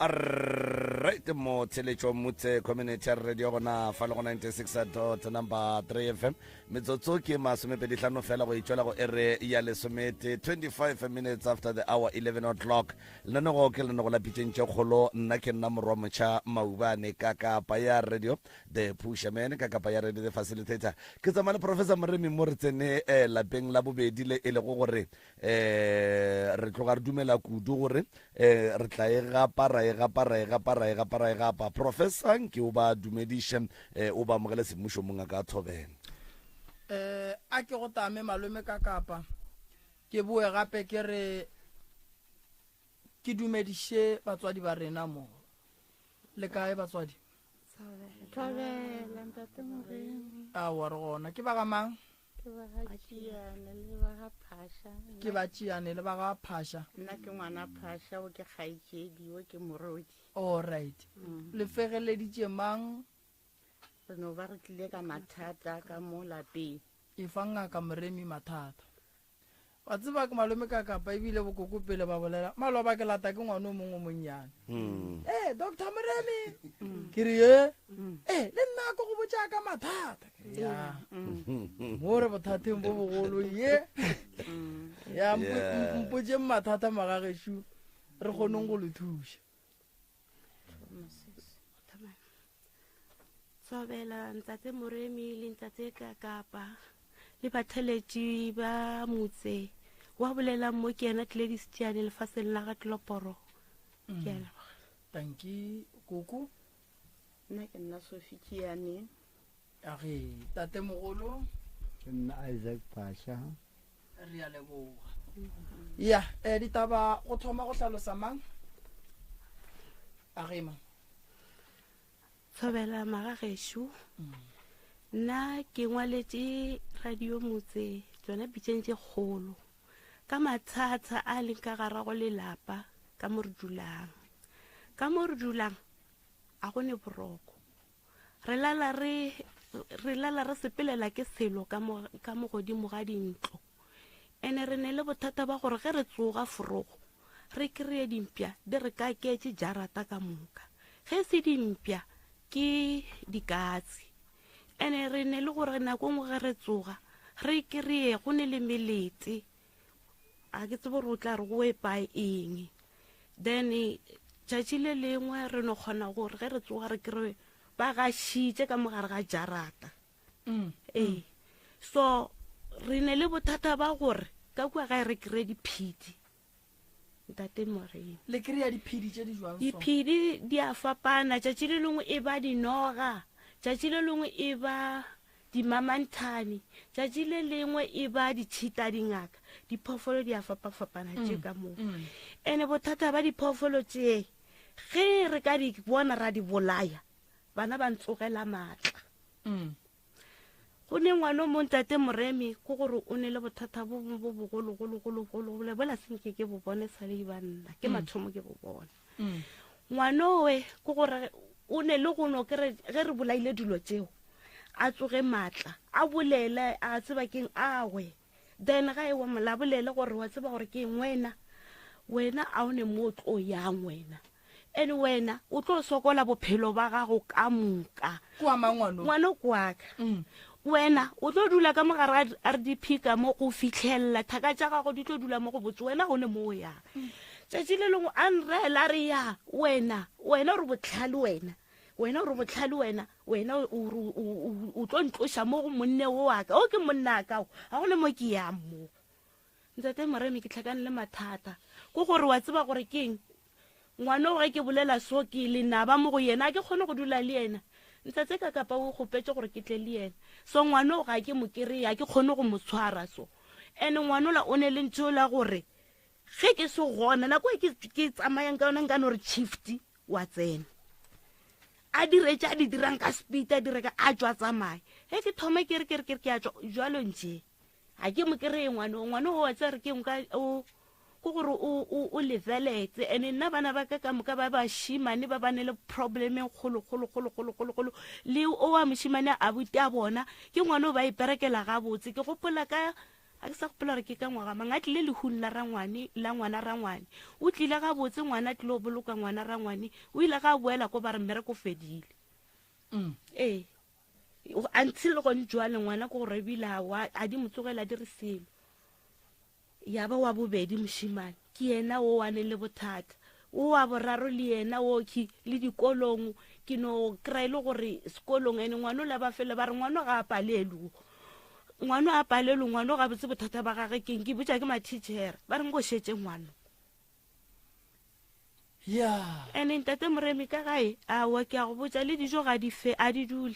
Right mo theletšo Mutse Community Radio gona fa le go 96 dot number 3 FM. Metsotso ke masomepedi hlano fela go itšwela go ere ya lesomete 25 minutes after the hour 11 o'clock. Lenanego ke lenanego la pitšeng tše kgolo nna ke nna morwa motšha Maubane ka kapa ya radio the pusherman ka kapa ya radio the facilitator. Ke tsamaya le Professor Moremi mo re tsene eh, lapeng la bobedi le e lego gore eh re tloga re dumela kudu gore eh re tla e gapa ra e gapa ra e gapa ra e gapa ra e gapa professor nke o ba dumediše eh o ba amogele semmušo mong a ka thobela eh a ke go tame malome ka kapa ke boe gape ke re ke dumediše batswadi ba rena mo le kae batswadi Thobela ntate Moremi. Aowa re gona. Ke ba ga mang? Ke ba ga Tšiane le ba ga Phasha. Ke ba Tšiane le ba ga Phasha. Nna ke ngwana Phasha, o ke kgaetšedi, o ke morodi. All right. Mm. Le fegeleditše mang? Re no ba re tlile ka mathata ka mo lapeng. E fa ngaka Moremi mathata. Wa tseba ke malome ka kapa ebile bokoko pele ba bolela maloba ke lata ke ngwana o mongwe o monnyane mm. ee doctor moremi mm. ke re ye mm. ee le nna ko go botša ka mathata ya mo re bothateng bo bogolo ye ya mpotseng mathata magagešu re kgoneng go le thuša Thobela ntate Moremi le ntate Kakapa le batheletši ba motse wa bolelang mo ke yena Gladys Tšiane lefaseng la ga Tloporo. Ke a leboga. Tanki koko. Nna ke nna Sophie Tšiane. Age tate mogolo. Ke nna Isaac Phasha. Re a leboga. Ya, eh, ditaba go thoma go hlalosa mang? Age mang? Thobela magagešo. Nna ke ngwaletše radio motse tsona pitšeng tše kgolo ka mathata a leng ka gara go lelapa ka mo re dulang. Ka mo re dulang a go ne boroko. Re lala re re lala re sepelela ke selo ka mo ka mo godimo ga dintlo. Ene re ne le bothata ba gore ge re tsoga forogo re kry-e dimpša di re kaketše jarata ka moka. Ge e se dimpša ke dikatse. Ene re ne le gore nako nngwe ge re tsoga re kry-e go ne le melete a ke tsebe gore o tla re go epa eng. Then tšatši le lengwe re no kgona gore ge re tsoga re kry-e ba gašitše ka mogare ga jarata. Mm. Ee. So re ne le bothata ba gore ka kua gae re kry-e diphedi ntate Moremi. Le kry-a diphedi tše di jwang so? Diphedi di a fapana, tšatši le lengwe e ba dinoga, tšatši le lengwe e ba dimamanthane, tšatši le lengwe e ba ditšhita dingaka. Diphoofolo di a fapafapana tše mm, ka moo. Mm. Ene bothata ba diphoofolo tše ge re ka di bona ra di bolaya, bana ba ntsogela maatla. Mm. Go ne ngwana o mong tate Moremi ko gore o ne le bothata bo bongwe bo bogologologologolo bola senke ke bo bone sa le ba nna ke mm. mathomo ke bo bone mm. ngwana owe ko gore o ne le go no kere ge re bolaile dilo tseo a tsoge maatla a bolele a tseba keng awe then ga e wa mola bolele gore wa tseba gore ke eng wena wena a o ne mo o tlo yang wena and wena o tlo sokola bophelo ba gago ka moka Kwa mang ngwano? Ngwano kwa ka. Mm. Wena o tlo dula ka mogare ga RDP ka mo go fitlhelela thaka tša gago di tlo dula mo go botse wena go ne mo o yang. Mm. Tšatši le lengwe a nrela re ya wena wena o re botlhale wena wena o re botlhale wena wena o tlo ntloša mo go monne o wa ka o ke monna ka o ga go ne mo ke yang mo ntate moremi ke tlhakane le mathata ko gore wa tseba gore keng Ngwano ge ke bolela so ke lenaba mo go yena, a ke kgone go dula le yena. Ntsatse ka kapa o kgopetše gore ke tle le yena. So ngwano ga ke mo kereye, a ke kgone go mo tshwara so. And ngwanola o ne le ntho la gore ge ke se gona, nako e ke ke tsamayang ka yona nka no re shift wa tsena. A dire tše a di dirang ka speed, a dire ka a tšwa tsamaya. Ge ke thoma ke re ke re ke re ke a tšwa jwalo nje. Ga ke mo kereye ngwano, ngwano o wa tseba re ke nka o ko gore o o o leveletse ene nna bana ba ka ka moka ba bashimane ba ba ne le problem e kgolo kgolo kgolo kgolo kgolo kgolo le o wa moshimane a buti a bona ke ngwana o ba iperekela gabotse ke gopola ka A ke sa gopola gore ke ka ngwaga mang a tlile lehung la rangwane, la ngwana rangwane. O tlile gabotse ngwana a tlile go boloka ngwana rangwane. O ile ga a boela ko ba re mmereko o fedile. Mm. Ee. Until gone jwale ngwana ko gore ebile a a di mo tsogela di re selo. Ya ba wa bobedi mošimane ke yena o wa neng le bothata. O wa boraro le yena o ke le dikolong ke no kry e le gore sekolong ene ngwana o la ba fele ba re ngwana ga a palelwe. Ngwana a palelwe ngwana ga botse bothata ba gage keng ke botša ke mathitšhere ba re nko šetše ngwana. Ya. Ene ntate Moremi ka gae aowa ke a go botša le dijo ga di fe a di dule.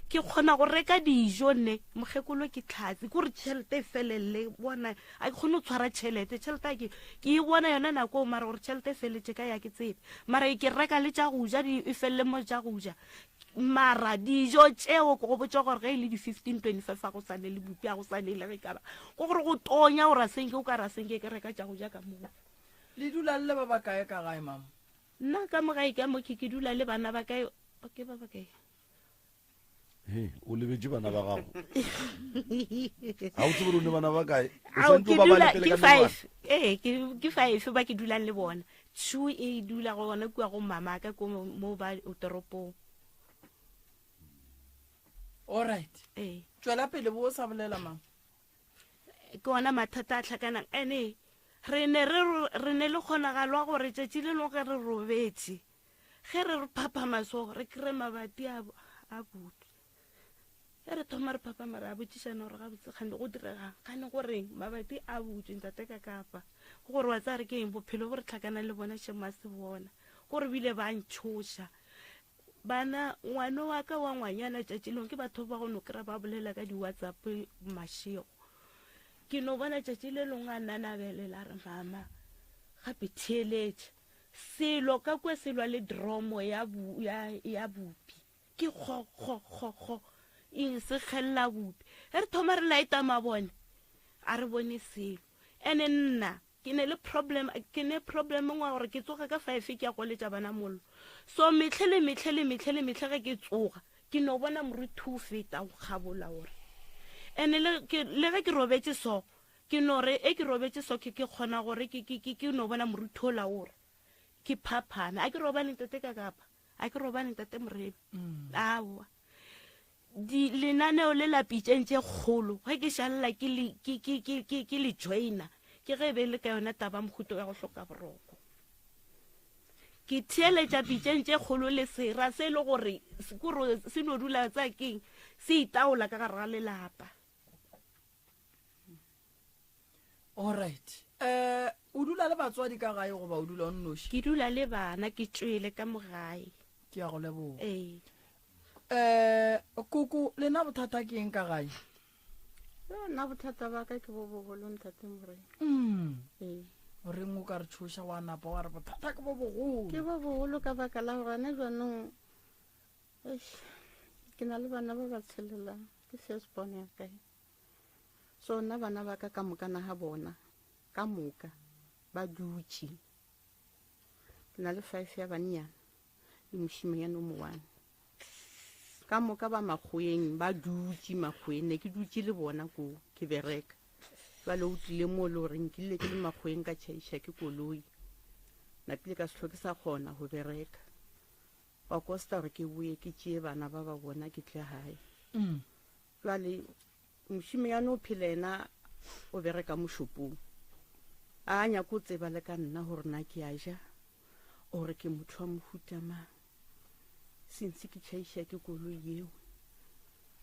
Ke kgona go reka dijo ne mokgekolo ke tlhatse ke gore tšhelete e felelele bona a ke kgone go tshwara tšhelete tšhelete a ke ke e bona yona nako mara gore tšhelete e feletše ka ya ke tsebe mara ke reka le tša go ja di e felele mo tša go ja mara dijo tšeo ke go botša gore ge e le di-15 25 a go sane le bupi a go sane le ge ka ba ko gore go tonya o rasenke o ka rasenke ke reka tša go ja ka moo Le dula le le ba bakae ka gae, mama? Nna ka mo gae ka mo ke ke dula le bana ba kae ke ba bakae? He, o lebetše bana ba gago. Ga o tsebe gore o ne bana ba kae? O Ao, swantse ke o ba bale dula pele ke ka menwana. five ee ke ke five ba ke dulang le bona two e dula gona kua go mama ka ko mo ba toropong All right. Ee. Tšwela pele bo o sa bolela mama. Ke ona mathata a tlhakanang ene re ne re re ne le kgonagalo ya gore tšatši le lengwe ge re robetše ge re re phaphama so re kry mabati a a butswe ge re thoma re phaphama re a botšišana gore gabotse kgane go diregang kgane goreng mabati a butswe ntate ka kapa gore wa tsaya re ke eng bophelo bo re tlhakana le bona shema se bona gore bile ba ntšhoša Bana, ngwano wa ka wa ngwanyana tšatši lengwe ke batho ba go no kry-a ba bolela ka di-whatsapp mašego. Ke no bona tšatši le lengwe a nanabelela re mama gape theeletša selo ka kua selwa le dromo ya, bu, ya, ya bupi ke kgo kgo kgo kgo eng se kgelela bupi ge re thoma re laeta mabone a re bone selo ene nna Ke ne le problem, ke ne problem ngwa gore ke tsoga ka five ke ya goletša bana mollo. So mehle le mehle le mehle le mehle ge ke tsoga, ke no bona moruti o feta o kgabola gore. Ene le ke le ge ke robetše so, ke no re e ke robetše so ke ke kgona gore ke ke ke ke no bona moruti ola o re ke phaphame. A ke robale ntate ka kapa, a ke robale ntate Moremi. Aowa. Di, lenaneo le la pitšeng tše kgolo, ge ke šalela ke le, ke, ke, ke, ke, ke le joina, ke ge e be e le ka yona taba mohuta ya go hloka boroko. Ke theeletša pitšeng tše kgolo le sera se e le gore kore se no dula tsa keng se itaola ka gare ga lelapa. Alright. Eh, o dula le batswadi ka gae goba o dula o nnoši? Ke dula le bana, ke tšwele ka mo gae. Ke a go leboga. Ee. Eh, koko, lena bothata ke eng ka gae? Yo, nna bothata ba ka ke bo bogolo ntate Morena. Mm. Ee. O reng o ka re tšhoša wa napa wa re bothata ke bo bogolo? Ke bo bogolo ka baka la gore gona jaanong eish, ke na le bana ba ba tshelelang ke first born ya kae. So nna bana ba ka ka mokana ga bona ka moka ba dutše. Ke na le five ya bannyana le mošimanyana o mowane. Ka moka ba makgoweng ba dutše makgoweng, ne ke dutše le bona ko ke bereka. Jwale o tlile mo le gore nkile ke le makgoweng ka tšhaiša ke koloi. Napile ka se hlwe ke sa kgona go bereka. Wa kosta gore ke boye ke tšee bana ba ba bona ke tle gae. Mm. Jwale mošimeyane o phela yena o bereka mo shopong. A nyake go tseba le ka nna gore na ke a ja or ke motho wa mohuta mang. Since ke tšhaiša ke koloi yeo.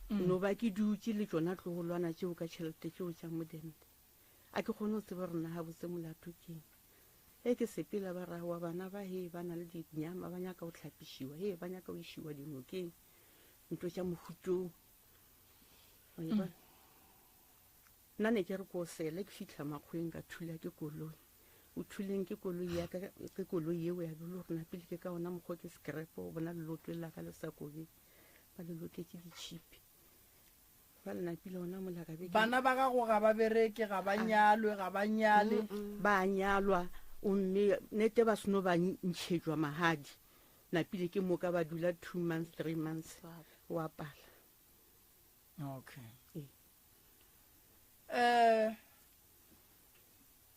Mm. No ba ke dutše le tšona tlogolwana tšeo ka tšhelete tšeo tša modende. A ke kgone go tseba gore na gabotse molato keng. Ge ke sepela ba ra wa bana ba he ba na le dinyama ba nyaka go hlapišiwa he ba nyaka go išiwa dinokeng ntho tša mohutong. Wa e bona? Nna ne ke re ko sele ke fitlha makgweng ka thula ke koloi. O thuleng ke koloi ya ka ke koloi yeo ya bolo gore napile ke ka ona mokgwa ke scrap o bona leloto la ka le sa kobe ba le loketše ditšhipi. Ba le napile ona mola ka be ke Bana ba gago ga ba bereke, ga ba nyalwe, ga ba nyale. Ba nyalwa omme nete ba seno ba ntšhetšwa magadi. Napile ke moka ba dula 2 months 3 months wa pala. Okay. Ee. Um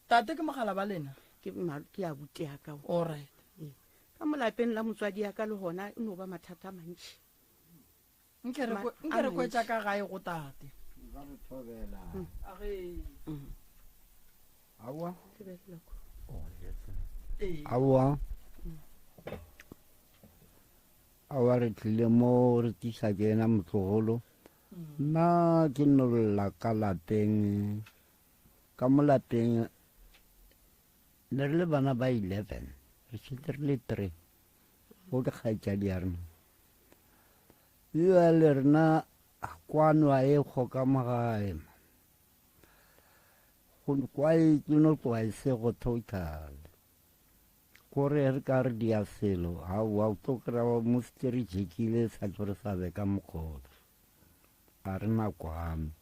tate ke mogala ba lena? Ke ke abuti ya ka. All right. Ee. Ka mo lapeng la motswadi ya ka le gona e no ba mathata a mantši. Nke re nke re kwetša ka gae go tate. Ba re thobela. A ge. Aowa. Aowa. Aowa re tlile mo re tisa ke ena motlogolo. Nna ke no lla ka lapeng. Ka mo lapeng ne re le bana ba 11. Re šetše re le 3. Go ke kgaetšadi ya rena. Bjale rena kwano a e kgo ka mo gae. Go kwa e ke no tloga e se go total. Kore re ka re dia selo, aowa o tlo kry-a mo setse re jekile sa tlo re sa be ka mokgotla. Ga re na kwano.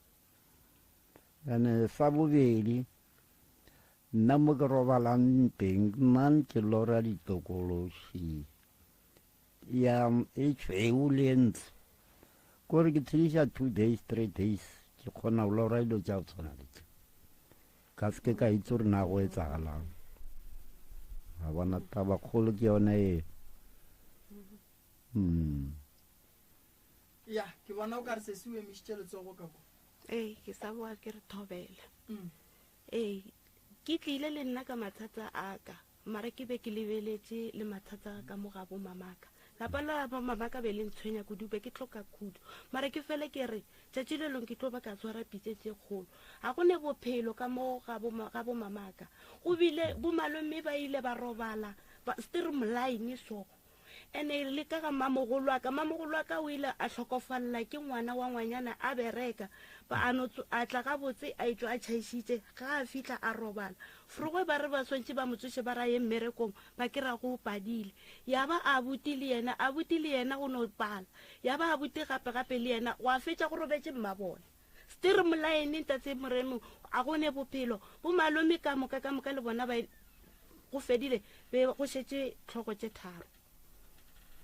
Ene sa bobedi, nna mo ke robalang teng, nna ke lora ditokološi. Ya e tšhweu le e ntsho. Kore ke tshediša 2 days, 3 days, ke kgona go lora dilo tša go tshwana le tše. Ka se ke ka itse gore na go etsagalang. A bona taba kgolo ke yone e. Mm. Ya, ke bona o ka re sesi o emišitše letsogo ka kwa. Ee, ke sa boa ke re thobela. Ee, ke tlile le nna ka mathata a ka, mara ke be ke lebeletše le mathata a ka mo ga bo mamaka. Lapa la bo mamaka be le ntshwenya kudu, be ke hloka khudu. Mara ke fele ke re, tšatši le lengwe ke tlo ba ka tshwara pitše tše kgolo. Ga go ne bophelo ka mo ga bo, ga bo mamaka. Go bile bo malome ba ile ba robala, ba, streamline so. Ene le ka ga mmamogolo wa ka, mmamogolo wa ka o ile a hlokofalela ke ngwana wa ngwanyana a bereka. Ba a no a tla gabotse a etšwa a tšhaišitše, ga a fihla a robala. Frogwe ba re ba swantše ba mo tsoše ba ra ye mmerekong, ba ke ra go o padile. Ya ba abuti le yena, abuti le yena go no pala. Ya ba abuti gape gape le yena, gwa fetša go robetše mmabona. Stere molaene ntate Moremi, a go ne bophelo. Bo malome ka moka ka moka le bona ba go fedile, be go šetše tlhogo tše tharo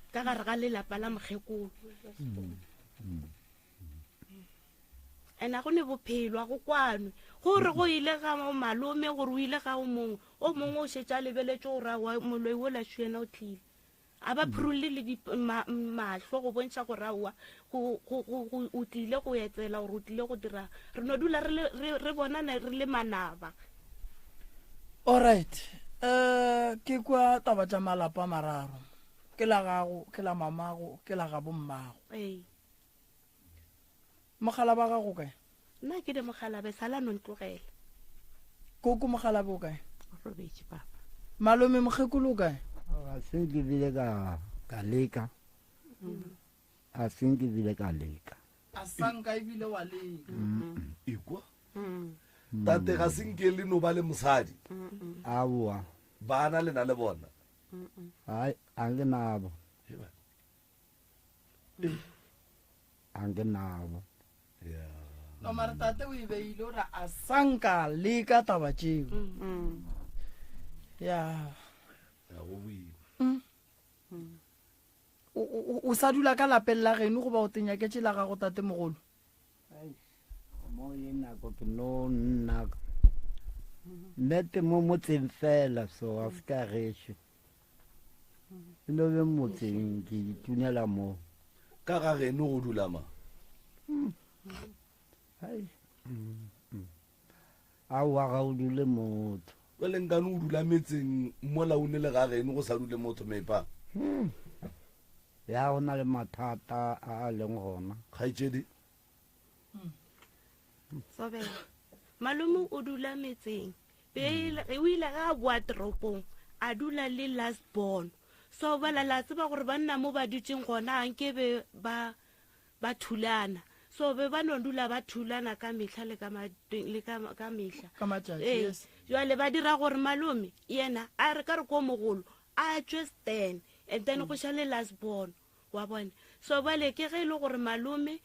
ka gare ga lelapa la mokgekolo. And a go ne bophelo, a go kwanwe. Gore go ile ga malome, gore o ile ga o mongwe, o mongwe o šetše a lebeletše gore aowa, moloi wola šo yena o tlile. A ba phurulle le mahlo go bontšha gore aowa, o tlile go etsela gore o tlile go dira. Re no dula re bonana re le manaba. Alright, um ke kwa taba tša malapa a mararo, ke la gago, ke la mamago, ke la gabo mmago. Ee. Mogala ba gago kae? Nna ke de mogalabe sala no ntlogela. Koko mogalabe o kae? O robetše papa. Malome mokgekolo o kae? A se ke bile ka ka leka. A se ke bile ka leka. A sanka ebile wa leka. Ekwa. Tate ga se nke le no ba le mosadi. Aowa. Bana le na le bona. Ai, a ke nabo. A ke nabo. No mara tate o e beile o re a sanka leka taba tšeo. Ya. Ya go boima. O sa dula ka lapeng la geno goba o tenyaketše la gago tate mogolo? Mo ye nako ke no nna nnete mo motseng fela so a se ka gešo. E no be motseng ke itunela mo. Ka ga geno go dula mang? Hai. Aowa ga o dule motho. Bjale nkane o dula metseng mola o ne le ga geno go sa dule motho mepa? Ya go na le mathata a a leng gona. Kgaetšedi. Sobela. Malome o dula metseng. Pele o ile ga a boa toropong a dula le last born. So bala la tseba gore banna mo ba dutšeng gona a nke be ba ba thulana. So be ba no dula ba thulana ka mehla le ka le ka, ka mehla. Ka matšatši, Ee. yes. Jwale ba dira gore malome yena a re ka re ko mogolo a tšwe stand and then go šale last born wa bone. So bale ke ge e le gore malome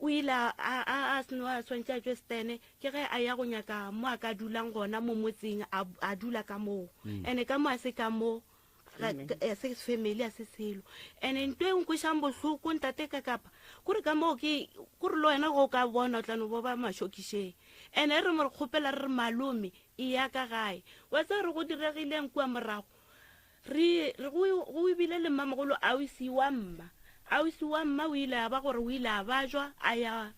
o ile a, a, a, a seno a swantše a tšwe stene, ke ge a ya go nyaka mo a ka dulang gona mo motseng, a, a dula ka moo. Ene ka mo a se ka mo, ga, Family. ka, eh, se family a se selo. Ene ntho e nkwešang bohloko ntate ka kapa, kore ka moo ke, kore le wena ge o ka bona o tla no bo ba mašokišeng. Ene re mo re kgopela re re malome e ya ka gae. Wa tseba re go diregileng kua morago? Re re go go bile le mmamogolo ausi wa mma. Ausi wa mma o ile a ba gore o ile a bajwa a ya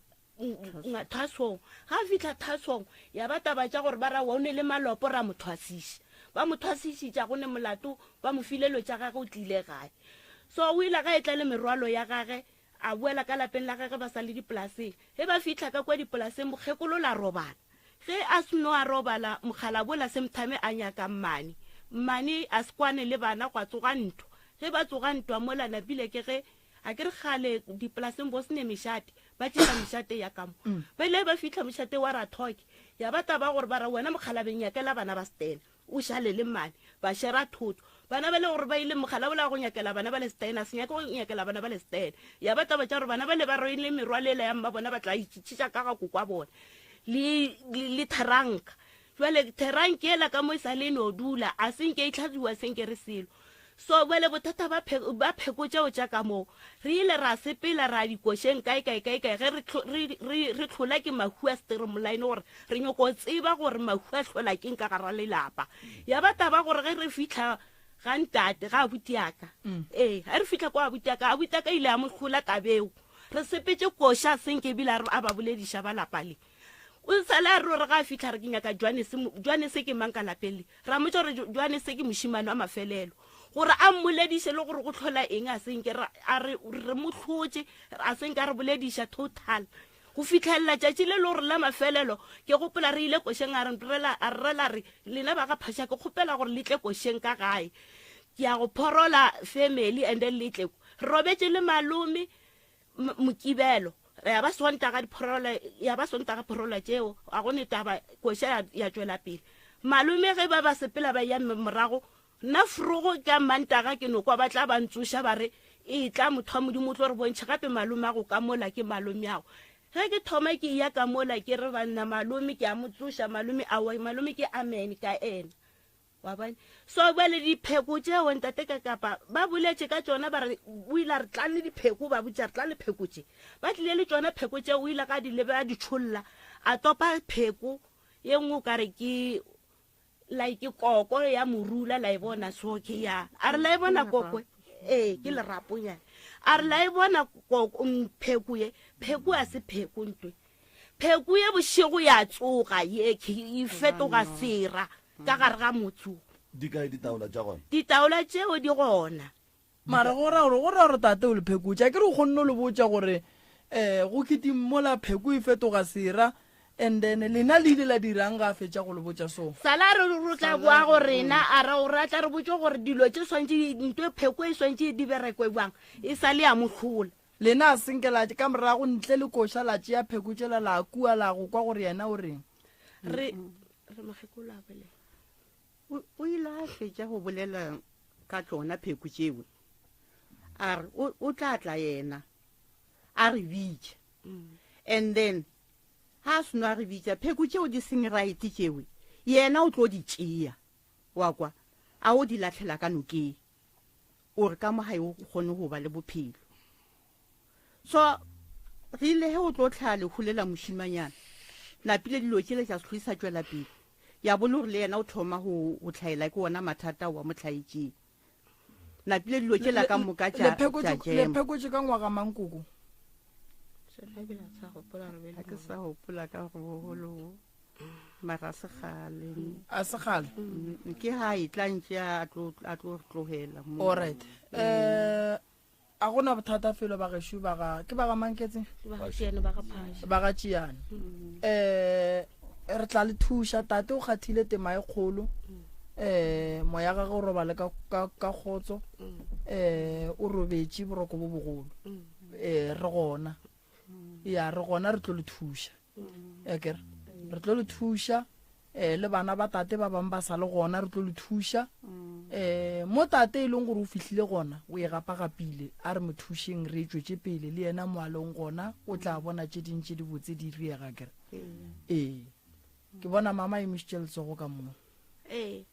thwasong. Ga a fihla thwasong ya ba taba tša gore ba ra wa o ne le malopo ra mo thwasiša. Ba mo thwasišitša go ne molato ba mo file lo tša gage o tlile gae. So o ile ga e tla le merwalo ya gage A boela ka lapeng la gagwe ba sa le dipolaseng. Ge ba fihla ka kua dipolaseng, mokgekolo la robala. Ge a seno a robala, mokgalabola Semthame a nyaka mmane. Mmane a se kwane le bana, gwa tsoga ntwa. Ge ba tsoga ntwa mola napile ke ge, a ke re kgale dipolaseng bo se ne mešate, ba tšea mešate ya ka mo. Ba ile ba fihla mošate wa Rathoke, ya ba taba gore ba re wena mokgalabeng nyakela bana ba Stena. O šale le mmane, ba šera thoto. Bana ba le gore ba ile mogala ola go nyakela bana ba le Stein, a se nyake go nyakela bana ba le Stein. Ya ba taba tša gore bana ba le ba rwele merwalo ela ya mma bona ba tla itšhitšha ka ga kokwa bona. Le, le, le theranka. Jwale theranka ela ka mo e sa le no dula, a se nke e tlhatswiwa se nke re selo. So bjale bothata ba phe, ba pheko tšeo tša ka moo, re ile ra sepela ra dikošeng kae kae kae kae ge re, re, re, re hlola ke mahu a streamline gore re nyoko tseba gore mahu a hlola keng ka gara lelapa. Ya ba taba gore ge re fihla ga ntate, ga abuti ya ka, ee, ge re fihla kwa abuti ya ka, abuti ya ka ile a mo hlola tabeo. Re sepetše koša senke ebile a re, a ba bolediša ba lapa le. O sale a re o re ga a fihla re ke nyaka Johannes, Johannes ke mang ka lapeng le? Ra mmotša gore Johannes ke mošemane wa mafelelo. Gore a mmolediše le gore go hlola eng a se nke a re re mo hlotše, a se nke a re bolediša total. Go fihlelela tšatši le le gore la mafelelo, ke gopola re ile košeng a re rela a re rela re lena ba ga Phasha ke kgopela gore le tle košeng ka gae. Ke ya go phorola family and then le tle. Re robetše le malome Mokibelo, ya ba Sontaga diphorolo, ya ba Sontaga phorola tšeo, ga go ne taba, koša ya, ya tšwela pele. Malome ge ba ba sepela ba ya morago, nna frogo ka Mantaga ke no kwa ba tla ba ntsoša ba re, Etla motho wa Modimo o tlo re bontšha gape malomeago ka mola ke malomeago. Ge ke thoma ke eya ka mola ke re banna malome ke a mo tsoša malome aowa malome ke amen ka ena. Wa bona? So bjale dipheko tšeo ntate ka kapa ba boletše ka tšona ba re o ile a re tlang le dipheko ba botša re tlang le pheko tše. Ba tlile le tšona pheko tšeo o ile ka di lebe a di tšholla a topa pheko ye nngwe o ka re ke like koko ya morula la e bona so ke ya a re la e bona koko ee ke leraponyana a re la e bona koko pheko ye pheko a se pheko ntwe Pheko ye bošego ya tsoga ye e fetoga sera ka gare ga motse wo. Di kae ditaola tša gona? Ditaola tšeo di gona. Mara go ra gore, go ra gore tate o le phekotše. A ke re o kgonne o le botša gore um go kitim mola pheko e fetoga sera and then lena le ile la dirang ga a fetša go le botša so? Sala re re tla boa go rena a re o re a tla re botše gore dilo tše swantše nto pheko e swantše di berekwe bjang e sa le ya mo hlola. Lena a se nke la ka morago ntle le koša la tšea pheko tšela la kua la go kwa gore yena o reng. Re, re mokgekolo a bolela. O, o ile a fetša go bolela ka tšona pheko tšeo. A re o, o tla tla yena a re bitša. And then ha a seno a re bitša pheko tšeo di seng right tšeo yena o tlo di tšea wa kwa a o di lahlela ka nokeng. O re ka mo gae o kgone go ba le bophelo. So re ile ge o tlo tlhaa lehu le la mošimanyana, napile dilo tšele tša se hlwe sa tšwela pele. Ya bo le gore le yena o thoma go go tlhaela ke ona mathata ao a mo tlhaetšeng. Napile dilo tšela ka moka tša tša Le jema. phekotše ka ngwaga mang koko? Ga ke sa gopola ka gore bogolo bo. mara a se kgale a se kgale mm, ke ga e tla ntse a tlo a tlo re tlogela mo alright eh a gona bothata felo ba gešo ba ga ke ba ga manketse ba ga tšiane eh re tla le thuša tate o kgathile tema e kgolo eh moya gagwe o robale ka ka ka kgotso eh o robetše boroko bo bogolo eh re gona ya re gona re tlo le thuša ekere re tlo le thuša um le bana ba tate ba bangwe ba sa le gona re tlo le thuša um mo tate e leng gore o fihlile gona o e gapagapile a re mo thušeng re e tšwetše pele le yena mo a leng gona o tla bona tše ding tše dibotse di riega kere ee ke bona mama a emišitše letsogo ka moo ee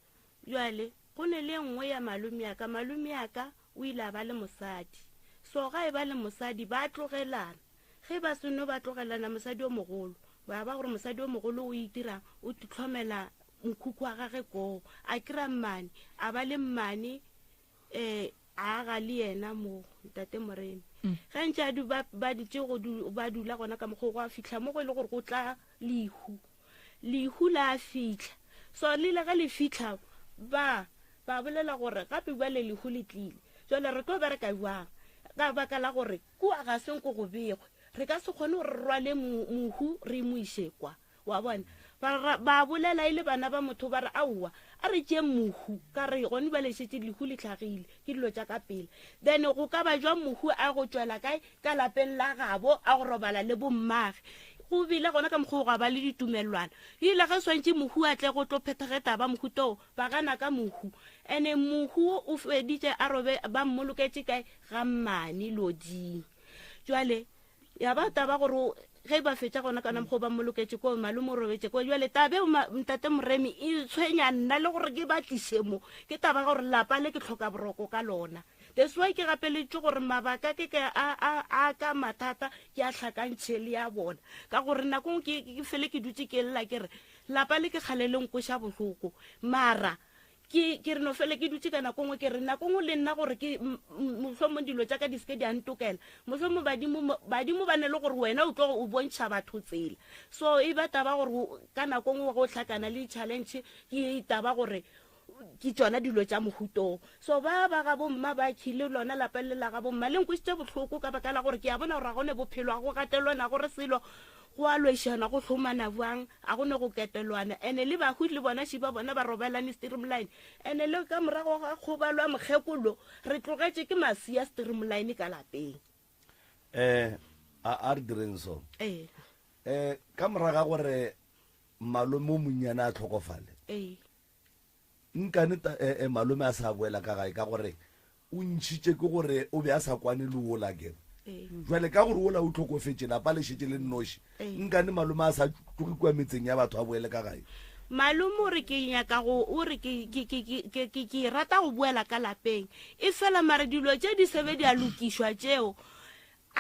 Bjale, go ne le e nngwe ya malome ya ka. Malome ya ka o ile a ba le mosadi. So ga e ba le mosadi, ba tlogelana. Ge ba seno ba tlogelana, mosadi o mogolo. Ba ba gore mosadi o mogolo o itira o tlhomela mokhukhu wa gage koo. A kry-a mmane, a ba le mmane um a aga le yena mo ntate Moremi. Ge ntše a du, ba, ba dutše go du, ba dula gona ka mokgwa go a fihla mo go e le gore go tla lehu. Lehu la fihla. So le ile ge le fihla ba, ba bolela gore gape bjale lehu le tlile. Jwale re tlo bereka bjang? Ka baka la gore kua ga se nko go begwe. Re ka se kgone gore re rwale mohu re mo iše kwa. Wa bona? Ba, ba bolela e le bana ba motho ba re, Aowa, a re tšeeng mohu. Ka re, Gone bjale šetše lehu le hlagile, ke dilo tša ka pela. Then go ka ba jwang mohu a go tšwela kae? Ka lapeng la gabo, a go robala le bommage. Go bile gona ka mokgwa wo gwa ba le ditumelelwana. E ile ge swantše mohu a tle go tlo phethege taba mohuta wo, ba gana ka mohu. Ene mohu wo o feditše a robe, ba mmoloketše kae? Ga mmane loding. Jwale ya ba taba gore ge ba fetša gona kana mokgwa ba mmoloketše ko malome o robetše ko. Jwale taba eo ntate Moremi e tshwenya nna le gore ke ba tliše mo, ke taba gore lapa le ke tlhoka boroko ka lona. That's why ke gapeletše gore mabaka ke ke a, a, a ka mathata ke a hlakantšhe le ya bona, ka gore nako nngwe ke, ke fele ke dutše ke lla ke re lapa le ke kgale le nkoša bohloko, mara ke, ke re no fele ke dutše ka nako nngwe ke re nako nngwe le nna gore ke mohlomong dilo tša ka di seke di a ntokela, mohlomong badimo, badimo ba ne le gore wena o tlo o bontšha batho tsela. So e ba taba gore ka nako nngwe go hlakana le di-challenge ke taba gore ke tšona dilo tša mohutong. So ba ba ga bomma ba khile lona lapa le la ga bomma le nkwešitše bohloko ka baka la gore ke a bona gore ga go ne bophelo, ga go gatelwana gore selo, go a lwešana, go hlomana bjang, ga go ne go ketelwana. Ene le bahu le bona šiba bona ba robalane streamline. Ene le ka morago ga kgobalo ya mokgekolo re tlogetše ke masia streamline ka lapeng. Eh, a a re direng so. Ee. Eh, ka morago ga gore malome o monnyane a tlhokofale. Ee. Nkane ta, eh, eh, malome a sa boela ka gae ka gore o ntšhitše ke gore o be a sa kwane le wola ke. Jwale ka gore wola o tlhokofetše, lapa le šetše le nnoši. Nkane malome a sa tloge kua metseng ya batho a boele ka gae. Malome o re ke nyaka go, o re ke, ke, ke, ke, ke, ke, ke rata go boela ka lapeng. Efela mare dilo tše di se be di a lokišwa tšeo.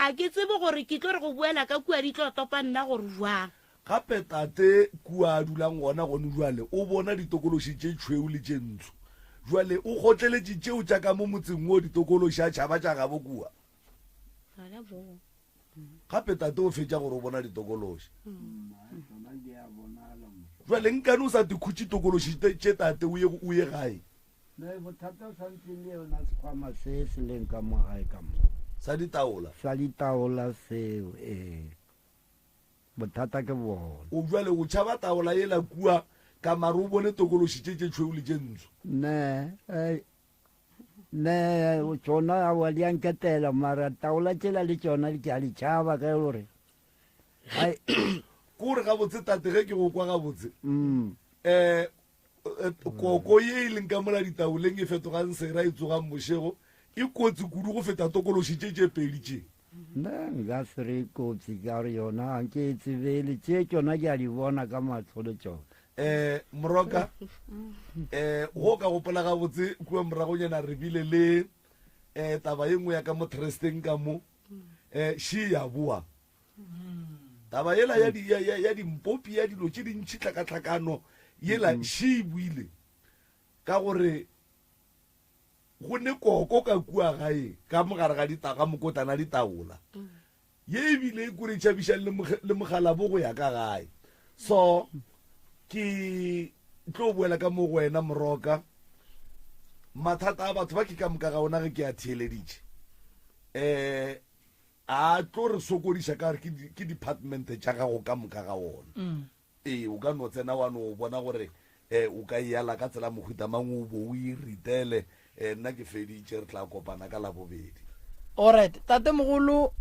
A ke tsebe gore ke tlo re go boela ka kua di tlo topa nna gore bjang. Gape tate kua a dulang gona gone bjale o bona ditokološi tše tšhweu le tše ntsho. Bjale o kgotleletše tšeo tša ka mo motseng wo ditokološi a tšhaba tša gabo kua. Gape tate o fetša gore o bona ditokološi. Bjale nkane o sa te khutše tokološi tše tate o ye, o ye gae. Ne bothata o santse le yona sekhwama se se leng ka mo gae ka mo. Sa ditaola. Sa ditaola seo, ee. Bothata ke bona. O bjale o tšhaba taola yela kua ka mare o bone tokološi tše tše tšhweu le tše ntsho. Ne, eh, ne, tšona aowa di a nketela mara taola tšela le tšona ke a di tšhaba ka gore ai. Kore gabotse tate ge ke go kwa gabotse, um koko ye e leng ka mola ditaoleng e fetogang sera e tsogang bošego e kotsi kudu go feta tokološi tše tše pedi tše. Nna nka se re kotsi ka gore yona ga nke e tsebele tše tšona ke a di bona ka mahlo le tšona. Um Moroka, um go ka gopola gabotse kua moragonyana re bile le um taba ye nngwe ya ka mo Tresteng ka mo um še ya boa taba yela ya, ya, ya, ya dimpopi ya dilo tše dintši tlhakatlhakano yela mm. še e buile ka gore go ne koko ka kua gae ka mogare ga ditaga mokotana ditaola mm. ye ebile e kore tšhabišang le mogalabo go ya ka gae so ke tlo boela ka mo go wena moroka mathata a batho ba ke ka moka ga ona ge ke a theeleditše um A tlo re sokodiša ka gore ke department tša gago ka moka ga ona. Mm. Ee, o ka no tsena wa no bona gore um o ka eala ka tsela mohuta mang o bo o e ritele. Um nna ke feditše, re tla kopana ka Labobedi. Alright, tatemogolo,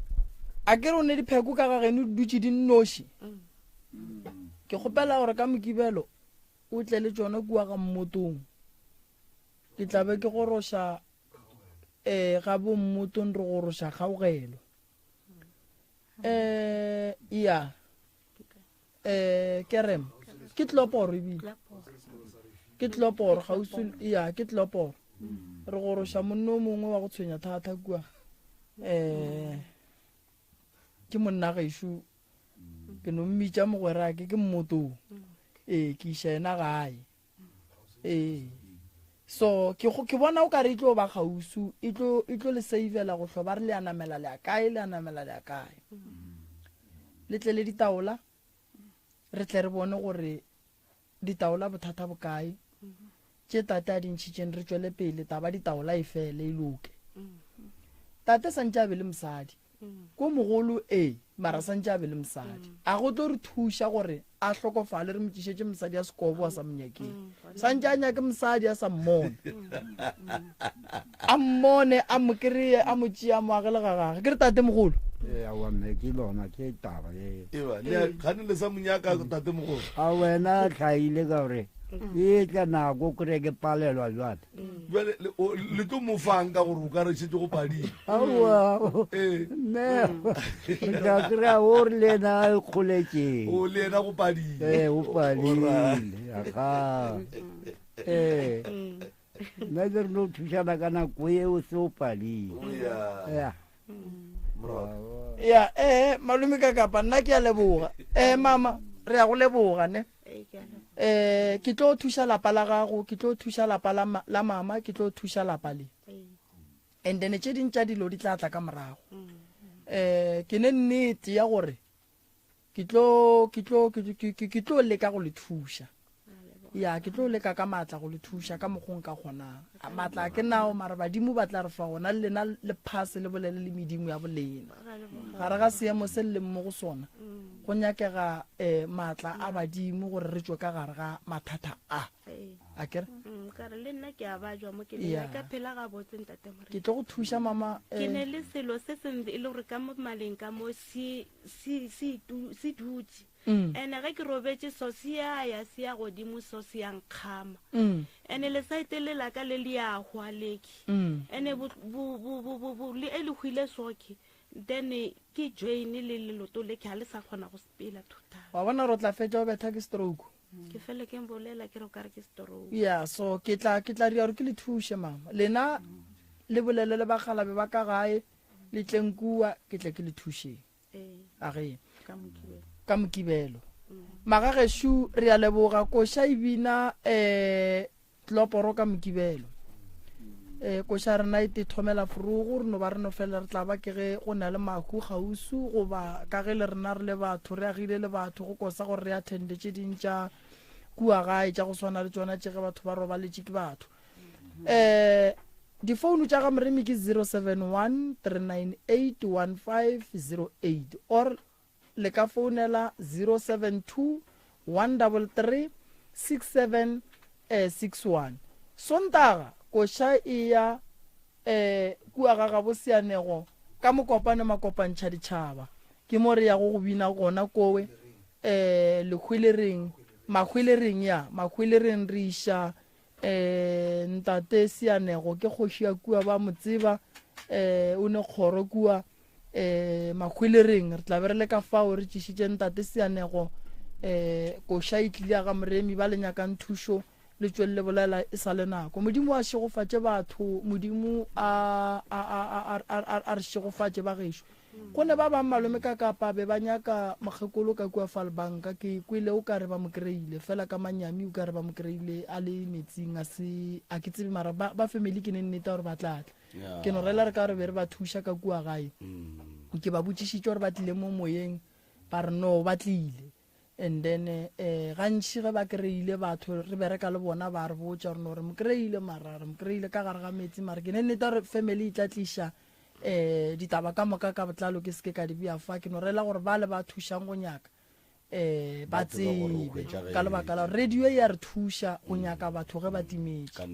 a ke re o ne dipheko ka ga geno di dutše di nnoši. Ke kgopela gore ka Mokibelo o tle le tšona kua ga mmotong. Ke tla be ke goroša um ga bommotong re goroša kgaogelo um ya um kerem ke tloporo ebile ke tloporo gausi ya ke tloporo re goroša monno o mongwe wa go tshwenya thata kua um ke monna gešo. Ke no mmitša mogwerake ke mmotong. Ee, ke iša yena gae. Ee. So ke go ke bona o ka re e tlo ba kgausu, e tlo e tlo le savela go hlo ba re le a namela le ya kae, le a namela le ya kae. Le tle le ditaola re tle re bone gore ditaola bothata bokae. Tše tate a di ntšhitšeng re tšwele pele taba ditaola e fele e loke. Tate santše a be le mosadi. Ko mogolo ee mara santše a be le mosadi. A go tlo re thuša gore a hlokofale re mo tlišetše mosadi a sekobo a sa mo nyakeng. Santše a nyake mosadi a sa mmone. A mmone a mo kry-e a mo tšee a mo agele ga gage. Ke re tate mogolo. Ee, aowa mme ke lona ke taba ye. Eba, le a gane le sa mo nyaka tate mogolo. A wena hlaile ka gore e tla nako kry ke palelwa jwale. Jwale le o- le tlo mo fang ka gore o ka re šetše go padile. Aowa Ee. mme re tla kry-a o re le yena a ikgoletšeng. O le yena go padile. Ee, o padile. Aga. Ee. Nna ke re no thušana ka nako eo se o padile. O ya. Ya. Ya, ee, malome ka kapa nna ke a leboga. Ee, mama, re ya go leboga ne. Eh, ke tlo thuša lapa la gago, ke tlo thuša lapa la, ma, la mama, ke tlo thuša lapa le. And then tše ding tša dilo di tla tla ka morago. Eh, ke ne nnete ya gore ke tlo ke tlo ke ke ke tlo leka go le thuša. Ya, ke tlo leka ka matla go le thuša ka mokgwa o nka kgonang. A matla a ke nao mara badimo ba tla re fa ona le lena le phase le bolele le medimo ya bolena. Gare ga seemo se le leng mo go sona go nyakega um maatla a badimo gore re tšwe ka gare ga mathata a. A kere? Ka re le nna ke a bajwa mo ke ne ka phela gabotse ntate Morena. Ke tlo go thuša mama. Ke ne le selo se sengwe e le gore ka mo maleng ka mo se se se se dutse. Ene ge ke robetše so se ya ya se ya godimo so se ya nkgama. Ene lesaete le la ka le le ya hwa leke. Ene bo bo bo bo bo le e le hwile soke. Then ke join le leloto le ke ha le sa kgona go sepela total. Wa bona re tla fetša o betha ke stroke. Ke fele ke mbolela ke re o kare ke stroke. Yeah, so ke tla ke tla dira gore ke le thuše mama. Lena le bolele le bakgalabe ba ka gae le tleng kua ke tle ke le thušeng. A ge ka Mokibelo. Magagešu re a leboga koša e bina um tloporo ka Mokibelo. Um koša rena e te thomela forogo re no ba re no fela re tla ba ke ge go na le mahu kgausu goba ka ge le rena re le batho re agile le batho go kosa gore re attende tše ding tša kua gae tša go swana le tšona tše ge batho ba robaletše ke batho. Um difounu tša ga Moremi ke 071 398 1508 or le ka founela 072 133 6761. Sontaga koša e ya um kua ga gabo Seanego ka Mokopane Makopantšha ditšhaba ke mo re yago go bina gona kowe um Lehwelereng Mahwelereng ya Mahwelereng re iša Eh, ntate Seanego ke kgoši ya kua ba mo tseba eh, o ne kgoro kua eh, Mahwelereng. Re tla be re le ka fao re tšišitše ntate Seanego eh, koša e tlile ya ga Moremi ba le nyakang thušo le tšwelele bolela e sa le nako. Modimo a šegofatše batho, Modimo a, a, a, a, a, a, a re šegofatše ba gešo. Go ne ba bang malome ka kapa be ba nyaka mokgekolo ka kua Falbanka, ke kwele o ka re ba mo kry-ile, fela ka manyami o ka re ba mo kry-ile a le metsing, a se, a ke tsebe mara ba, ba family ke ne nnete ya gore ba tla tla. Ke no rela re ka re be re ba thuša ka kua gae. Ke ba botšišitše gore ba tlile mo moyeng, ba re no ba tlile. And then eh gantši ge ba kry-ile batho re bereka le bona ba re botša gore no re mo kry-ile mara re mo kry-ile ka gare ga metsi mara ke ne nnete gore family e tla tliša eh ditaba ka moka ka botlalo ke seke ka di bea fa ke no rela gore ba le ba thušang go nyaka eh ba tsebe ka lebaka la radio e ya re thuša go nyaka batho ge ba timetše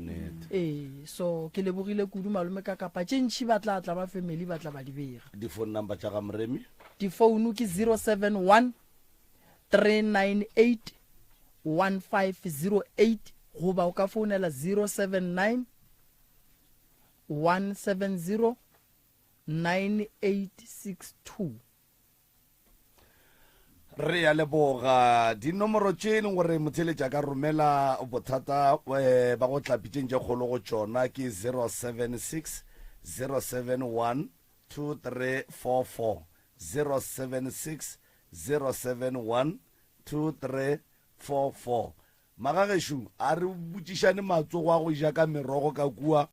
ee so ke lebogile kudu malome ka kapa tše ntšhi ba tla tla ba family ba tla ba di bega di-phone number tša ga Moremi difounu ke 071 398 1508 goba o ka founela 079 170 9862. Re a leboga dinomoro tše e leng gore motheeletši a ka romela bothata eh, ba go tla pitšeng tše kgolo go tšona ke 076 071 2344 076. 071 2344. Magagešo, a re botšišane matsogo a go ja ka merogo ka kua.